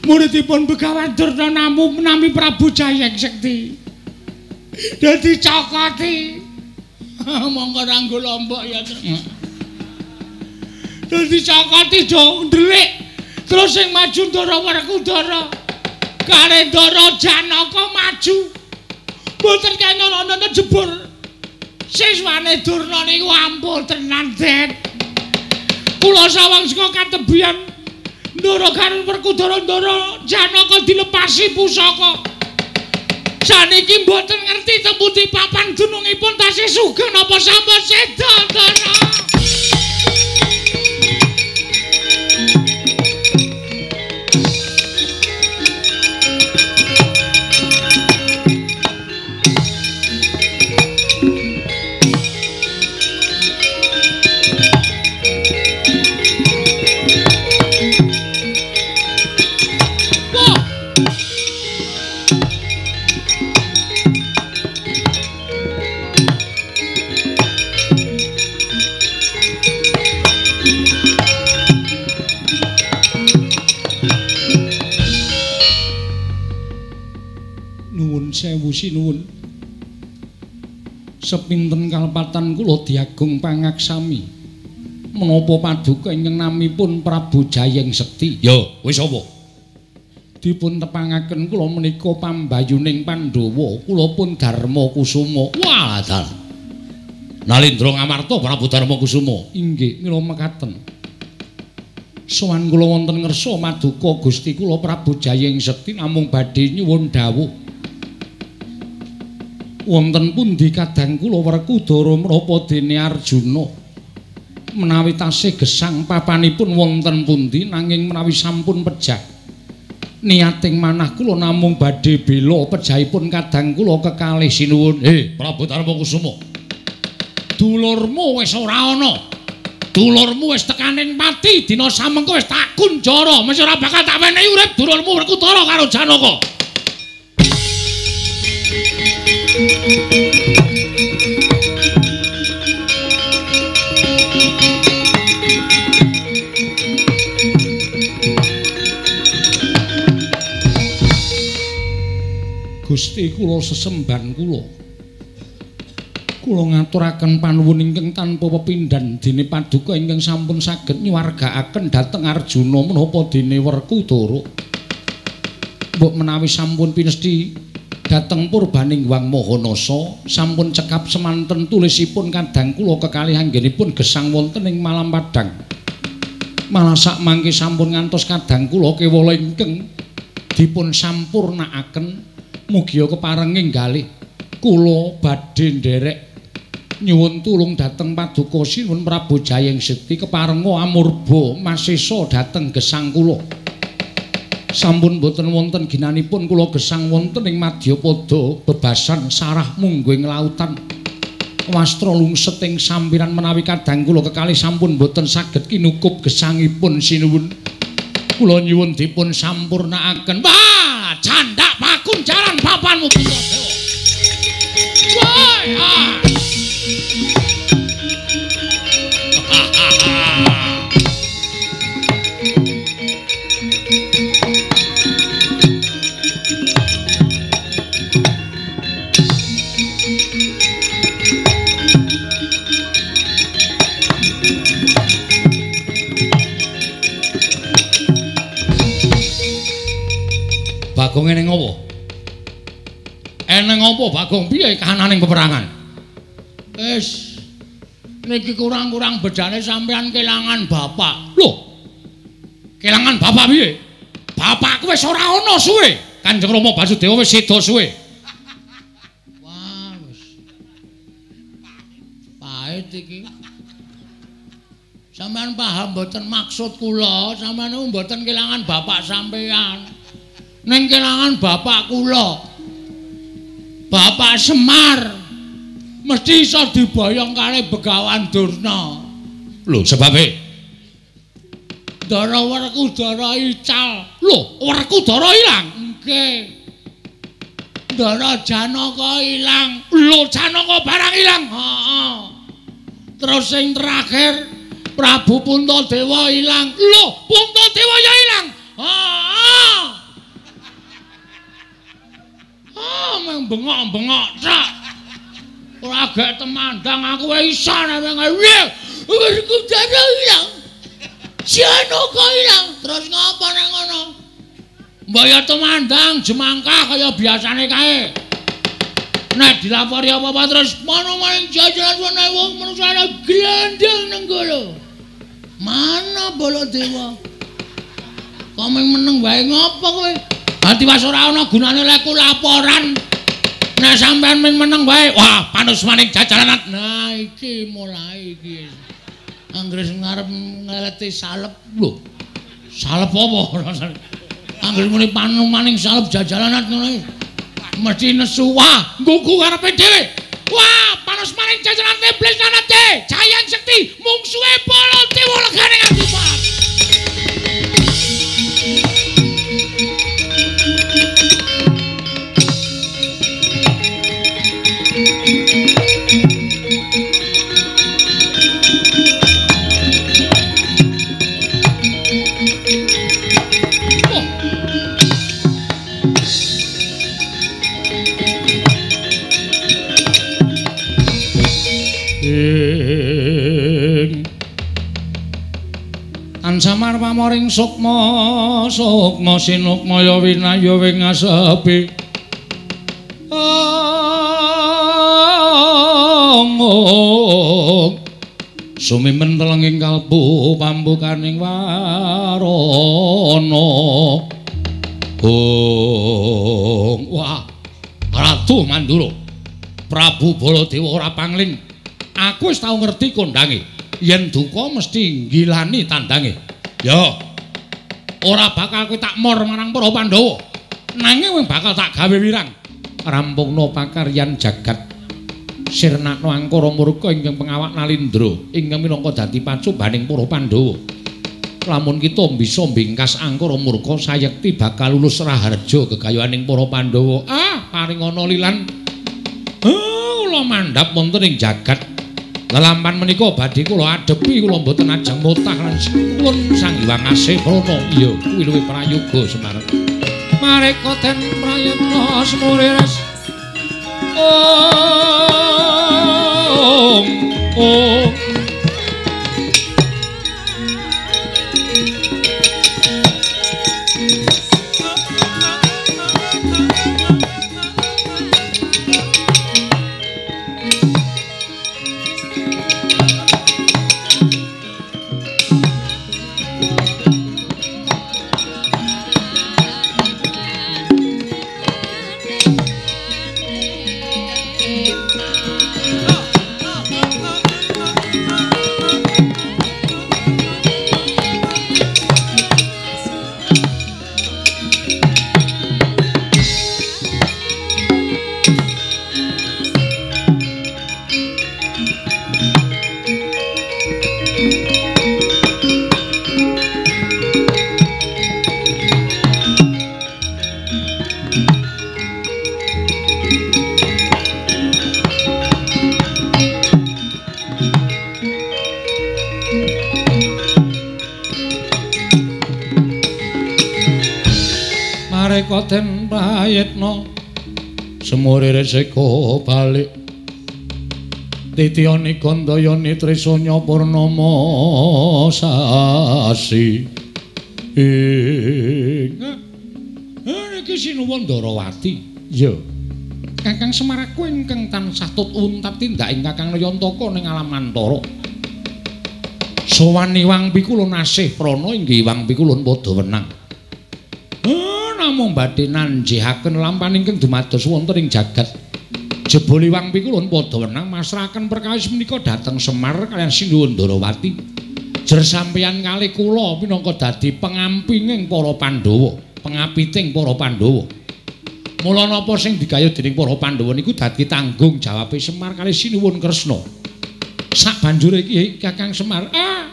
muridipun Begawan Durna namu nami Prabu Jayeng Sekti. Dadi cokoti. Monggo ranggo lombok ya. Dadi cokoti do ndelik. Terus sing maju Ndara Werkudara. Kare Ndara Janaka maju. Mboten kena ana jebur. Siswane Durna niku ampuh tenan, Det. Kula sawang saka katebian Ndara karo Werkudara Ndara Janaka dilepasi pusaka. Saniki mboten ngerti temputi papan dunungipun tasih sugeng napa sampun seda, Ndara. Sewu sinuwun. Sepinten kalepatan kula diagung pangaksami. Menapa paduka ingkang namipun Prabu Jayeng Sekti? Ya, wis apa? Dipun tepangaken kula menika pambayuning Pandhawa, kula pun Darma Kusuma. Wah, dalah. Nalindra Ngamarta Prabu Darma Kusuma. Inggih, mila mekaten. Sowan kula wonten ngersa maduka Gusti kula Prabu Jayeng Sekti namung badhe nyuwun dawuh. Wonten pundi kadang kula Werkudara menapa dene Arjuna menawi tasih gesang papanipun wonten pundi nanging menawi sampun pejah niating manah kula namung badhe bela pejahipun kadang kula kekalih sinuwun. Prabu Darma Kusuma, dulurmu wis ora ana, dulurmu wis tekaning pati dina samengko wis tak kunjara, mesti ora bakal tak wenehi urip dulurmu Werkudara karo Janaka. Gusti kula sesembahan kula. Kula ngaturaken panuwun ingkang tanpa pepindhan dene paduka ingkang sampun saged nyuwargaaken dhateng Arjuna menapa dene Werkudara. Mbok menawi sampun pinesti dhateng purbaning Hyang Mahanasa sampun cekap semanten tulisipun kadang kula kekalih anggenipun gesang wonten ing malam padhang. Malah sak mangke sampun ngantos kadang kula kewala ingkang dipun sampurnaaken mugia keparenging galih kula badhe nderek nyuwun tulung dhateng paduka sinuwun Prabu Jayeng Sekti keparenga amurba masesa dhateng gesang kula. Sampun boten wonten ginanipun kula gesang wonten ing madyapada bebasan sarah mungguing lautan. Wastra lungset ing sampiran menawi kadang kula kekalih sampun boten saged kinukup gesangipun sinuwun. Kula nyuwun dipun sampurnaaken. Wah, candak pakunjaran papanmu Puntadewa. Woi, ah. Bagong eneng apa? Eneng apa Bagong? Piye kahananing peperangan? Wis niki kurang-kurang bedane sampean kelangan bapak. Lho. Kelangan bapak piye? Bapakku wis ora ana suwe. Kanjeng Rama Basudewa wis seda suwe. Wah, wis. Pahit iki. Sampeyan paham mboten maksud kula? Sampeyan niku mboten kelangan bapak sampeyan. Ning kelangan bapak kula. Bapak Semar mesti iso diboyong karo Begawan Durna. Lho, sebabe? Ndara Werkudara ical. Lho, Werkudara ilang? Nggih. Ndara Janaka ilang. Lho, Janaka barang ilang. Heeh. Terus sing terakhir Prabu Puntadewa ilang. Lho, Puntadewa ya ilang. Heeh. Ah, meng bengok-bengok tok. Ora gek temandang aku wae iso nek piye. Werkudara ilang. Janaka ilang. Terus ngapa nek ngono? Mbok ya temandang jemangkah kaya biasane kae. Nek dilapori apa-apa terus mana maning jajaran ana wong manungsa glandang nenggala. Mana Baladewa? Kok mung meneng wae ngopo kowe? Ati was ora ana gunane lek laporan. Nek sampean mung meneng wae, wah panus maning jajaran. Nah iki mulai iki. Anggere ngarep ngeleti salep lho. Salep apa rasane? Anggere muni panumaning salep jajalanan ngono iki. Mesti nesu wah, nggugu karepe dhewe. Wah, panus maning jajalan iblis lanate, Jayang Sekti mungsuhe Baladewa legane nganti pat. Samar pamoring sukma sukma sinukmaya winaya wing asepi ong sumimen telenging kalbu pambukaning warana ong. Wah, Ratu Mandura, Prabu Baladewa ora pangling. Aku wis tau ngerti kondange yen duka mesti nggilani tandange. Ya, ora bakal kowe tak mor marang para Pandhawa. Nanging kowe bakal tak gawe wirang. Rampungna pakaryan jagat. Sirnakna angkara murka ingkang pengawak Nalindra ingkang minangka dadi pacobaning para Pandhawa. Lamun kita bisa mbingkas angkara murka sayekti bakal lulus raharja gegayuhaning para Pandhawa. Ah, paringana lilan. Kula mandhap wonten ing jagat. Lelampan menika badhe kula adepi, kula mboten ajeng motah lan kula Sang Hyang Asih Prana. Iya, kuwi luwih prayoga Semar. Mareka den prayitna semurires. Om om. Den prayitna semure resika balik titiyani gandayani trisanya purnama sasi. Ing niki sinuwun Ndarawati. Iya, Kakang Semar aku ingkang tansah tut untap tindak ing Kakang Nayantaka ning alam antara. Sowan Iwang Pikulun asih prana inggih Iwang Pikulun padha wenang. Namung badhe nanjihaken lampan ingkang dumados wonten ing jagat. Jebul Iwang Pikulun padha wenang masrahaken perkawis menika dhateng Semar kaliyan Sinuwun Ndarawati. Jer sampeyan kali kula minangka dadi pengampinging para Pandhawa, pengapiting para Pandhawa. Mula napa sing digayuh dening para Pandhawa niku dadi tanggung jawabe Semar kali Sinuwun Kresna. Sak banjure iki Kakang Semar,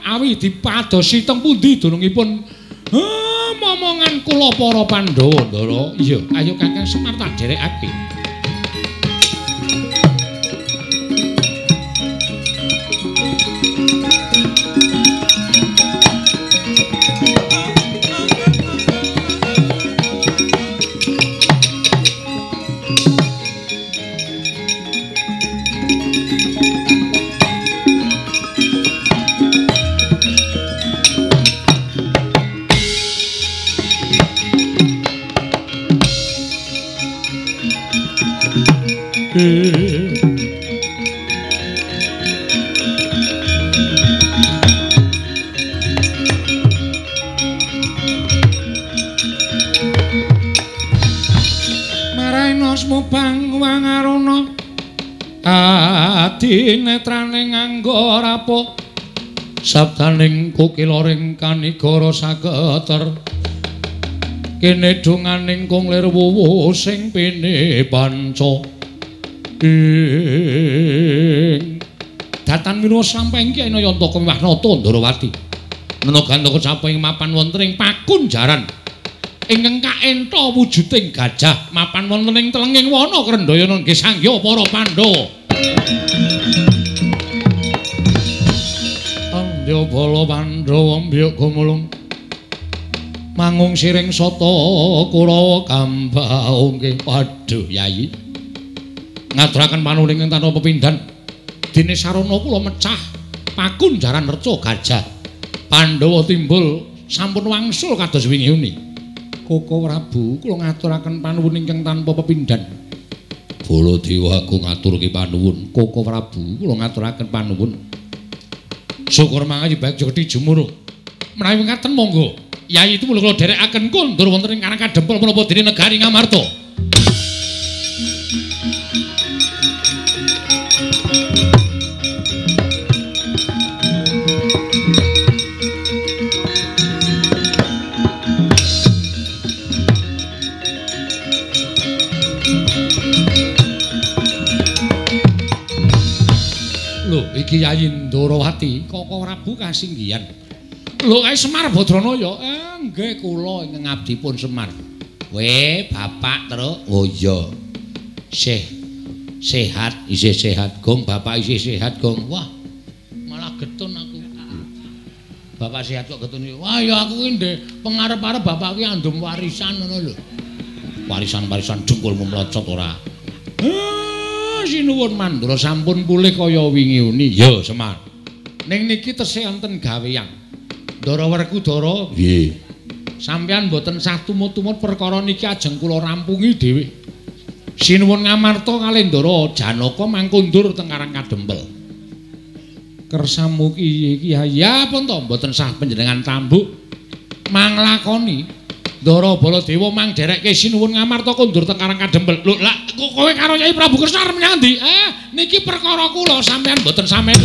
awi dipadosi teng pundi dunungipun momongan kula para Pandhawa, Ndara. Iya, ayo Kakang Semar tak dherekake. Netrane nganggo rapo sabdaning kukiloring kanigara saketer kene donganing kung lir wuwu sing pene panca ing datan winuwa sampeng ki ana yantaka miwah nata Ndarawati menagantaka sapa ing mapan wonten ing pakunjaran ingkang kaentha wujuding gajah mapan wonten ing telenging wana Krendhayana nggih sangya para Pandhawa. Andya bala Pandhawa mbyuk gumulung mangung siring sata Kurawa kambaungke. Waduh Yayi, ngaturaken panuwun ingkang tanpa pepindhan dene sarana kula mecah pakunjaran reca gajah Pandhawa timbul sampun wangsul kados wingi uni. Koko Prabu kula ngaturaken panuwun ingkang tanpa pepindhan. Baladewa aku ngaturke panuwun. Koko Prabu kula ngaturaken panuwun. Syukur mangayu baik jogeti jumurung. Menawi mekaten monggo. Yayi itu kula dherekaken kondur wonten ing Karang Kadempel menapa dene negari Ngamarta. Lho, iki Yayi Ndarawati, Koko Prabu kasinggihan. Lho, kae Semar Badranaya. Nggih kula ingkang abdipun Semar. We, Bapak Truk. Oh iya. Sih sehat, isih sehat, Gong. Bapak isih sehat, Gong. Wah, malah getun aku. Bapak sehat kok getun. Wah, ya aku ki ndek pengarep-arep bapak ki andum warisan ngono lho. Warisan-warisan dengkulmu mlocot ora. Sinuwun Mandura sampun pulih kaya wingi uni. Ya, Semar. Ning niki tesih wonten gaweyan. Ndara Werkudara, nggih. Sampeyan mboten sah tumut-tumut perkara niki ajeng kula rampungi dhewe. Sinuwun Ngamarta kalih Ndara Janaka mangkundur teng Karang Kadempel. Kersamu ki ya pun to mboten sah panjenengan tambuk manglakoni. Ndara Baladewa mang dherekke Sinuwun Ngamarta kondur teng Karang Kadempel. Lho, lah kowe karo Kyai Prabu Kresna arep menyang endi? Niki perkara kula sampeyan mboten sampeyan.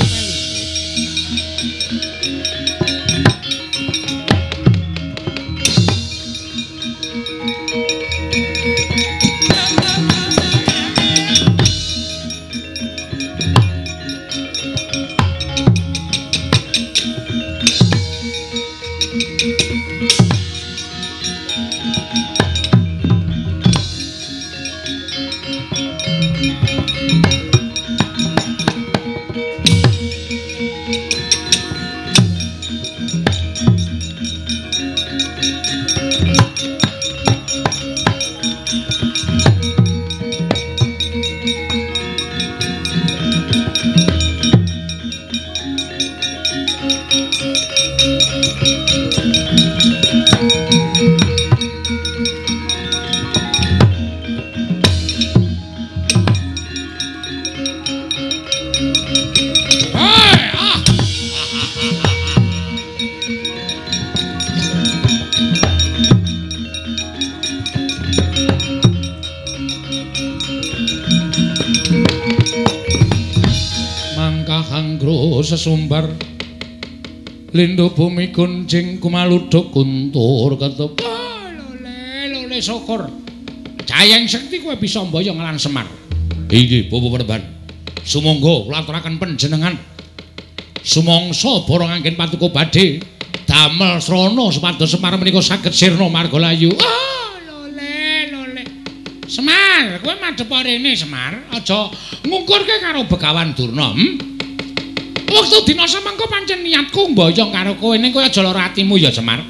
Sesumbar Lindu bumi kuncing kumaluduk kuntur ketep. Lole lole syukur. Jayeng Sekti kowe bisa mboyong lan Semar. Inggih Bapak Panembahan. Sumangga kula aturaken panjenengan. Sumangsa borong anggen patuko badhe damel srana supados Semar menika saged sirna margalayu. Oh, lole lole. Semar, kowe madhep rene Semar, aja ngungkurke karo Begawan Durna. Wektu dina semengko pancen niatku mboyong karo kowe ning kowe aja lara atimu ya Semar.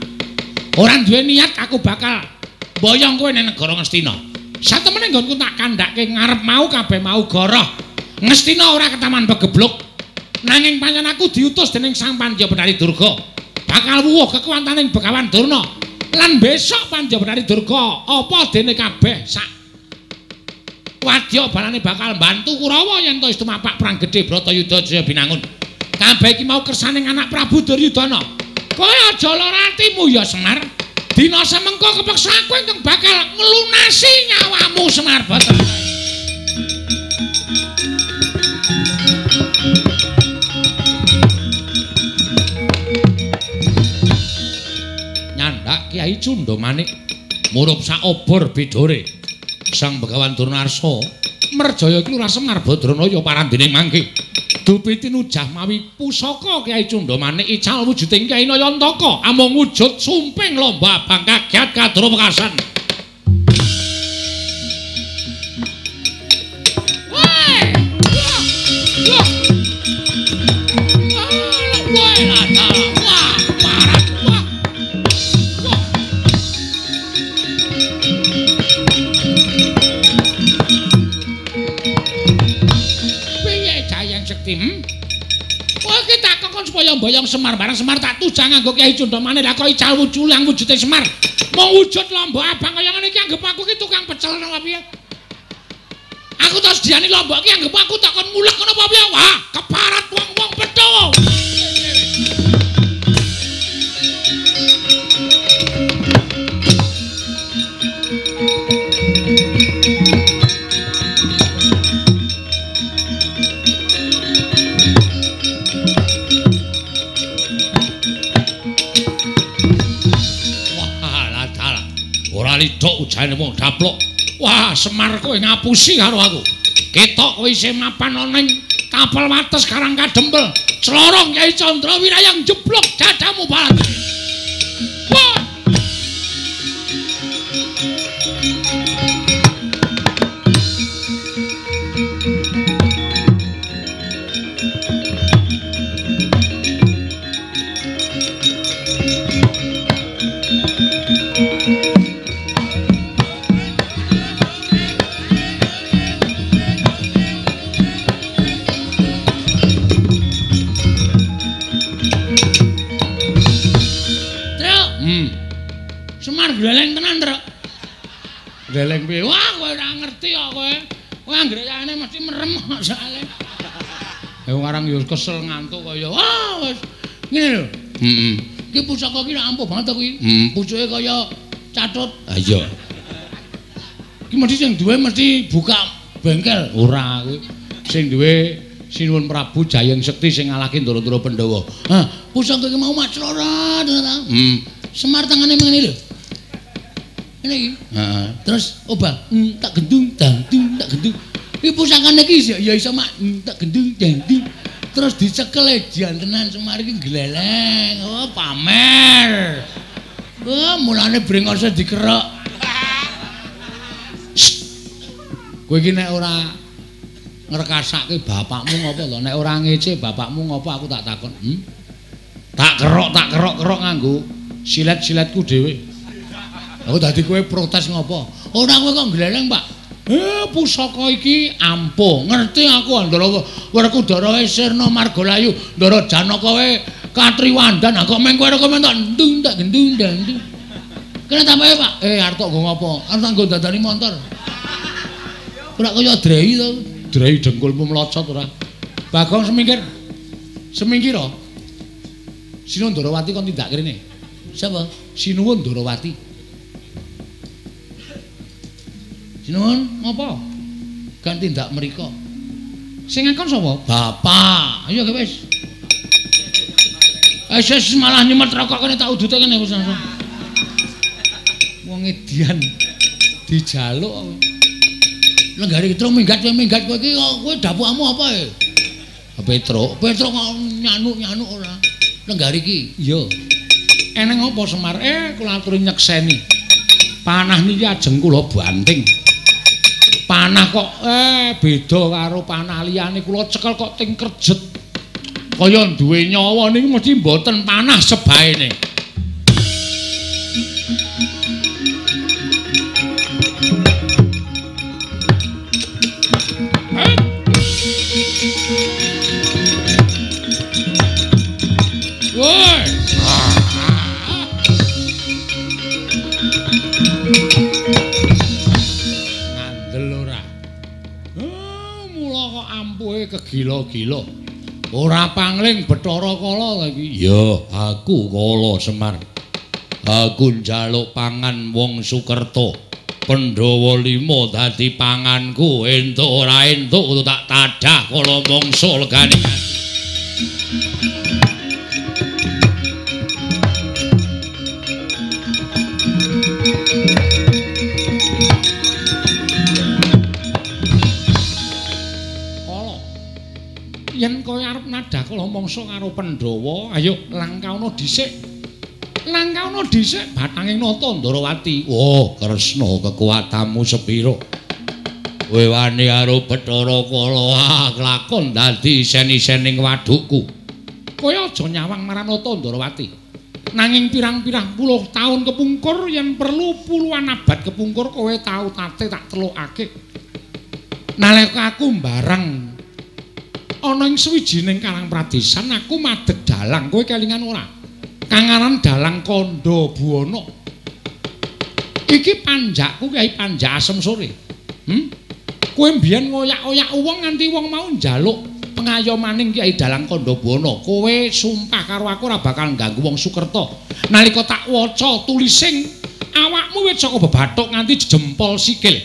Ora duwe niat aku bakal mboyong kowe ning negara Ngastina. Satemene nggonku tak kandhake ngarep mau kabeh mau goroh. Ngastina ora ketaman pegebluk. Nanging pancen aku diutus dening Sang Pandya Betari Durga. Bakal wuwuh kekuwataning Begawan Durna. Lan besok Pandya Betari Durga apa dene kabeh sak wadya balane bakal mbantu Kurawa yen to wis tumapak perang gedhe Bratayuda Jaya Binangun. Kabeh iki mau kersaning anak Prabu Duryudana. Kowe aja lara atimu ya Semar. Dina semengko kepeksa aku ingkang bakal nglunasi nyawamu Semar Bathara. Nyandak Kyai Cundamanik murup saobor bidore. Sang Begawan Durna Arsa merjaya iki Lurah Semar Badranaya parandene mangke. Dupi tinujah mawi pusaka Kyai Cundamanik ical wujuding Kyai Nayantaka amung wujud sumping lomba abang kagiat kadra wekasan. Supaya mboyong Semar barang Semar tak tujang nganggo Kyai Cundamanik lha kok ical wujulang wujude Semar. Mung wujud lombok abang kaya ngene iki anggep aku ki tukang pecel napa piye? Aku terus diani lombok ki anggep aku tak kon mulek ngono apa piye? Wah, keparat wong-wong petho. Lidok ujane wong daplok. Wah, Semar kowe ngapusi karo aku. Ketok kowe isih mapan ana ning tapel wates Karang Kadempel. Clorong Kyai Candra Wirayang jeblok dadamu balat. Wah. Gleleng tenan, Truk. Gleleng piye? Wah, kowe ora ngerti kok kowe. Kowe anggere yane mesti merem soalé. Eh wong arang yo kesel ngantuk kaya wah wis ngene lho. Heeh. Iki pusaka iki ampuh banget to kuwi. Pucuke kaya catut. Ha iya. Iki mesti sing duwe mesti buka bengkel. Ora kuwi. Sing duwe Sinuwun Prabu Jayeng Sekti sing ngalahke Ndara-ndara Pandhawa. Hah, pusaka iki mau maclora ta. Semar tangane ngene lho. Ngene iki. Heeh. Terus obah, tak gendung, dang dung, tak gendung. Iki pusakane iki ya iso mak tak gendung, dang dung. Terus dicekel jan tenan Semar iki gleleng. Oh, pamer. Oh, mulane brengose dikerok. Kowe iki nek ora ngrekasake bapakmu ngopo to? Nek ora ngece bapakmu ngopo aku tak takon. Tak kerok-kerok nganggo silet-siletku dhewe. Aku dadi kowe protes ngopo? Ora kowe kok gleleng, Pak. Pusaka iki ampuh. Ngerti aku Ndara Werkudara Sirna Margalayu, Ndara Janaka wae Katriwandan. Kok meng kowe kok mentok ndung tak gendung ndang. Kene tambahe, Pak. Arep tok nggo ngopo? Arep nggo dandani montor. Ora kaya drei to. Drei dengkulmu mlocot ora. Bagong semingkir. Semingkir to. Sinuwun Ndarawati kon tindak rene. Sapa? Sinuwun Ndarawati. Sinuwun ngopo? Kan tindak mriko. Sing ngakon sapa? Bapak. Ayo wis. Wis malah nyemet rokok kene tak udute kene wis langsung. Wong edian dijaluk. Lenggari Petruk minggat kowe minggat kowe iki kowe dapukmu apa e? Petruk, Petruk kok nyanuk-nyanuk ora. Lenggari iki. Iya. Eneng apa Semar? Kula aturi nyekseni. Panah niki ajeng kula banting. Panah kok beda karo panah liyane, kula cekel kok ting kerjet. Kaya duwe nyawa niku mesti mboten panah sebaene. Woi. Ngandel ora. Mula kok ampuhe kegila-gila. Ora pangling Bathara Kala iki. Ya, aku Kala Semar. Aku njaluk pangan wong Sukerta. Pandhawa 5 dadi panganku, entuk ora entuk kudu tak tadah kala mangsa legane. Yen kowe arep nadah kala mangsa karo Pandhawa, ayo langkaono dhisik. Langkaono dhisik bathanging nata Ndarawati. Oh, Kresna kekuatanmu sepira? Kowe wani karo Bathara Kala kelakon dadi isen-isening wadukku. Kowe aja nyawang marang nata Ndarawati. Nanging pirang-pirang puluh taun kepungkur yen perlu puluhan abad kepungkur kowe tau tate tak telukake. Nalika aku mbareng ana ing sawijining karang pradesan aku madeg dalang, kowe kelingan ora? Kang aran Dalang Kandha Buwana. Iki panjakku Kyai Panjak Asem Sore. Kowe mbiyen ngoyak-oyak wong nganti wong mau njaluk pengayomaning Kyai Dalang Kandha Buwana. Kowe sumpah karo aku ora bakal ngganggu wong Sukerta. Nalika tak waca tulising awakmu wis saka bebathuk nganti jempol sikil.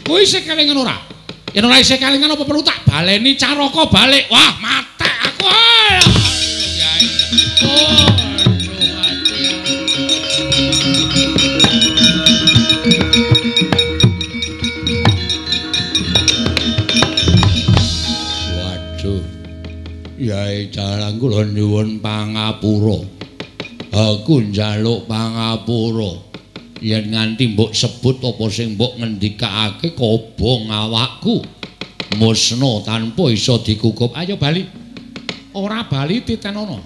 Kowe isih kelingan ora? Yen ora isih kelingan apa perlu tak baleni caraka balik? Wah, matek aku. Oh. Waduh. Yai Dalang kula nyuwun pangapura. Aku njaluk pangapura. Yen nganti mbok sebut apa sing mbok ngendikake kobong awakku musna tanpa iso dikukup. Ayo bali. Ora bali titenono.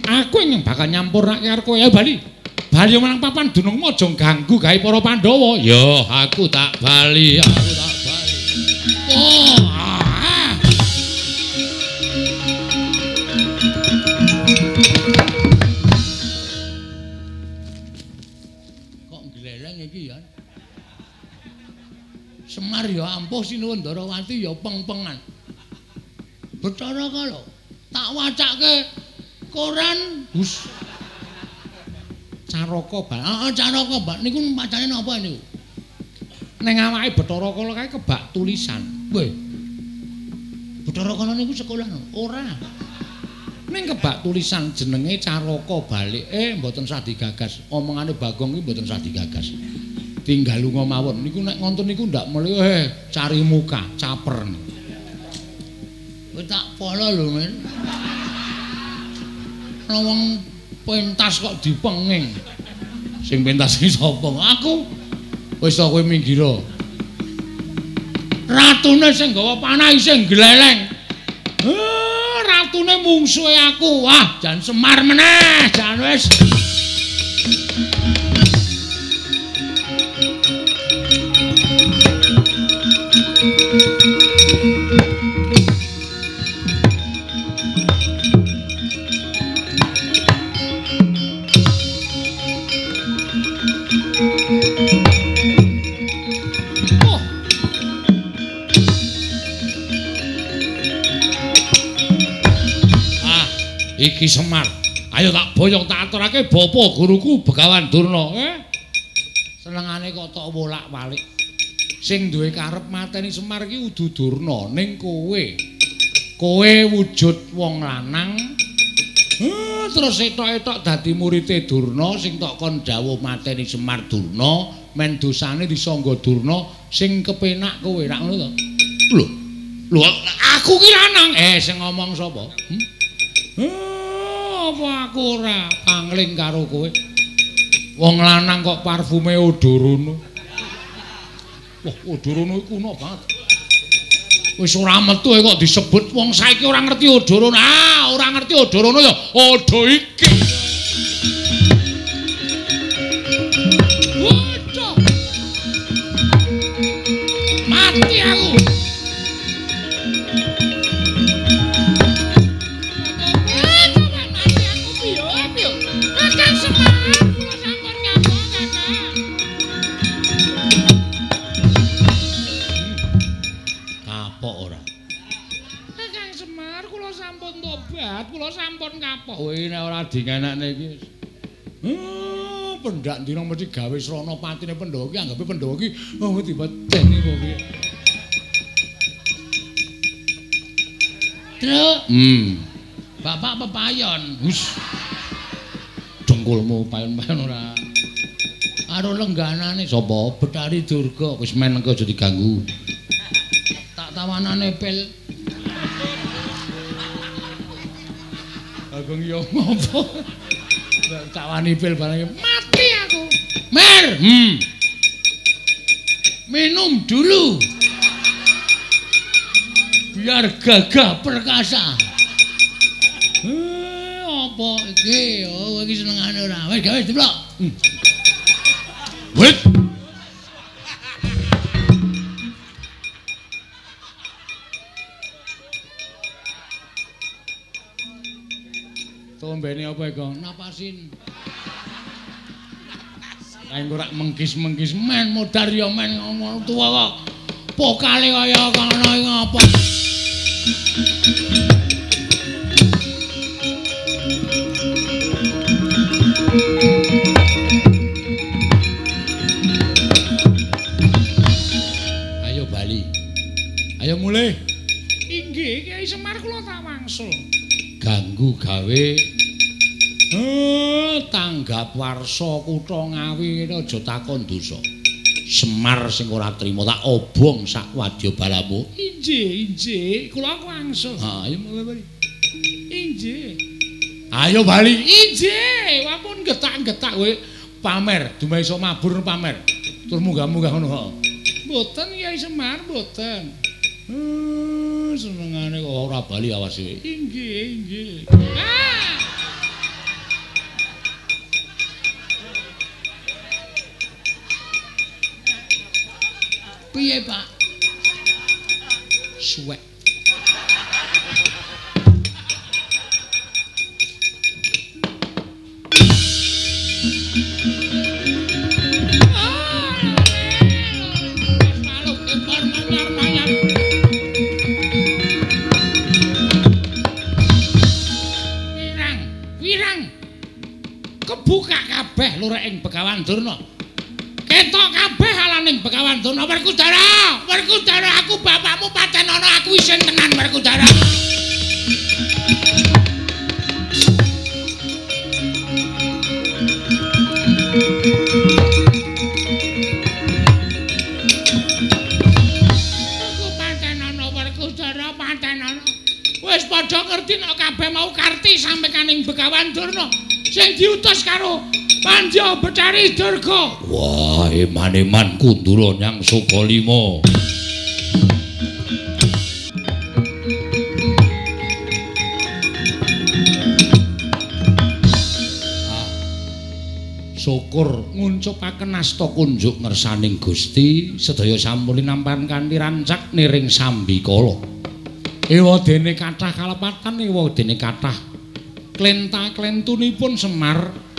Aku ingin bakal nyampurnake karo kowe. Ayo bali. Bali marang papan dunungmu aja ganggu gawe para Pandhawa. Ya, aku tak bali, aku tak bali. Oh. Semar ya ampuh, Sinuwun Ndarawati ya peng-pengan. Bathara Kala tak wacake koran Gus. Caraka bal. Heeh, caraka bal niku macane napa niku? Ning awake Bathara Kala kae kebak tulisan. Weh. Bathara Kala niku sekolah no? Ora. Ning kebak tulisan jenenge Caraka Balik. Mboten sah digagas. Omongane Bagong iki mboten sah digagas. Tinggal lunga mawon niku nek ngonten niku ndak melu cari muka, caper. Kowe tak polo lho, men. Ana wong pentas kok dipenging. Sing pentas iki sapa? Aku. Wis ta kowe minggir. Ratune sing gawa panah isih gleleng. Ratune mungsuhe aku. Wah, jan Semar meneh, jan wis. Iki Semar, ayo tak boyong tak aturake bapa guruku Begawan Durna. Senengane kok tok wolak-walik. Sing duwe karep mateni Semar iki udu Durna, ning kowe. Kowe wujud wong lanang. Terus etok-etok dadi murite Durna sing tok kon dawuh mateni Semar Durna, men dosane disangga Durna sing kepenak kowe rak ngono to. Lho. Lho, aku ki lanang. Sing ngomong sapa? Apa aku ora pangling karo kowe? Wong lanang kok parfume Odorono. Wah, Odorono iku kuno banget. Wis ora metu kok disebut wong saiki ora ngerti Odorono. Ah, ora ngerti Odorono ya odo iki. Waduh. Mati aku. Mati aku piye piye. Kakang Semar, kula sampun kapok, Kakang. Kapok ora? Kakang Semar, kula sampun tobat, kula sampun kapok. Kowe nek ora dingenekne iki. Pendak dina mesti gawe srana patine Pandhawa iki, anggape Pandhawa iki oh dipeteni kok piye. Truk. Bapak pepayon. Hus. Dengkulmu payon-payon ora. Karo lengganane sapa? Bethari Durga. Wis men engko aja diganggu. Tak tawanane pil. Agung yo ngopo? Tawani pil barang mati aku. Mer. Minum dulu. Biar gagah perkasa. Apa iki? Oh, iki senengane ora. Wis gawe diplok. Wit. Tombene apa iku? Napasin. Kae engko rak mengkis-mengkis men modar ya men ngono tuwa kok. Pokale kaya ngono iki ngapa? Ayo bali. Ayo mulih. Inggih, Kyai Semar kula tak wangsul. Ganggu gawe tanggap warsa kutha Ngawi ngene aja takon dosa. Semar sing ora trima tak obong sak wadya balamu. Inggih, inggih, kula wangsul. Ha, ayo mulih bali. Inggih. Ayo bali. Inggih, ampun getak-getak kowe pamer, dumeh iso mabur pamer. Tur munggah-munggah ngono kok. Mboten Kyai Semar, mboten. Senengane kok ora bali awas kowe. Inggih, inggih. Ah! Piye, Pak? Suwek. Wirang, wirang. Kebuka kabeh lurek ing Begawan Durna. Ketok kabeh alaning Begawan Durna. Werkudara, Werkudara, aku bapakmu pancen ana, aku isin tenan Werkudara. Aku pancen ana Werkudara, pancen ana. Wis padha ngerti nek kabeh mau karti sampekaning Begawan Durna sing diutus karo Pandya Bethari Durga. Wah, eman-eman kundura nyang Sukalima. Syukur nguncupaken asta kunjuk ngersaning Gusti sedaya sampun linampan kanthi rancak niring sambikala. Ewa dene kathah kalepatan, ewa dene kathah klenta-klentunipun Semar.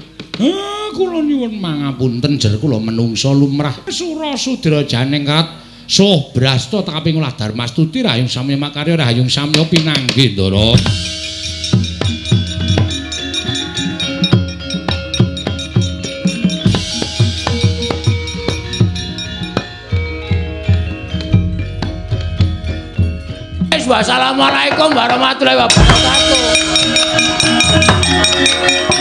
Kula nyuwun mangapunten jer kula menungsa lumrah. Sura sudra janengkat soh brasta kaping olah darmastuti rahayung samya makarya rahayung samya pinanggih Ndara. Wassalamualaikum warahmatullahi wabarakatuh. Thank you.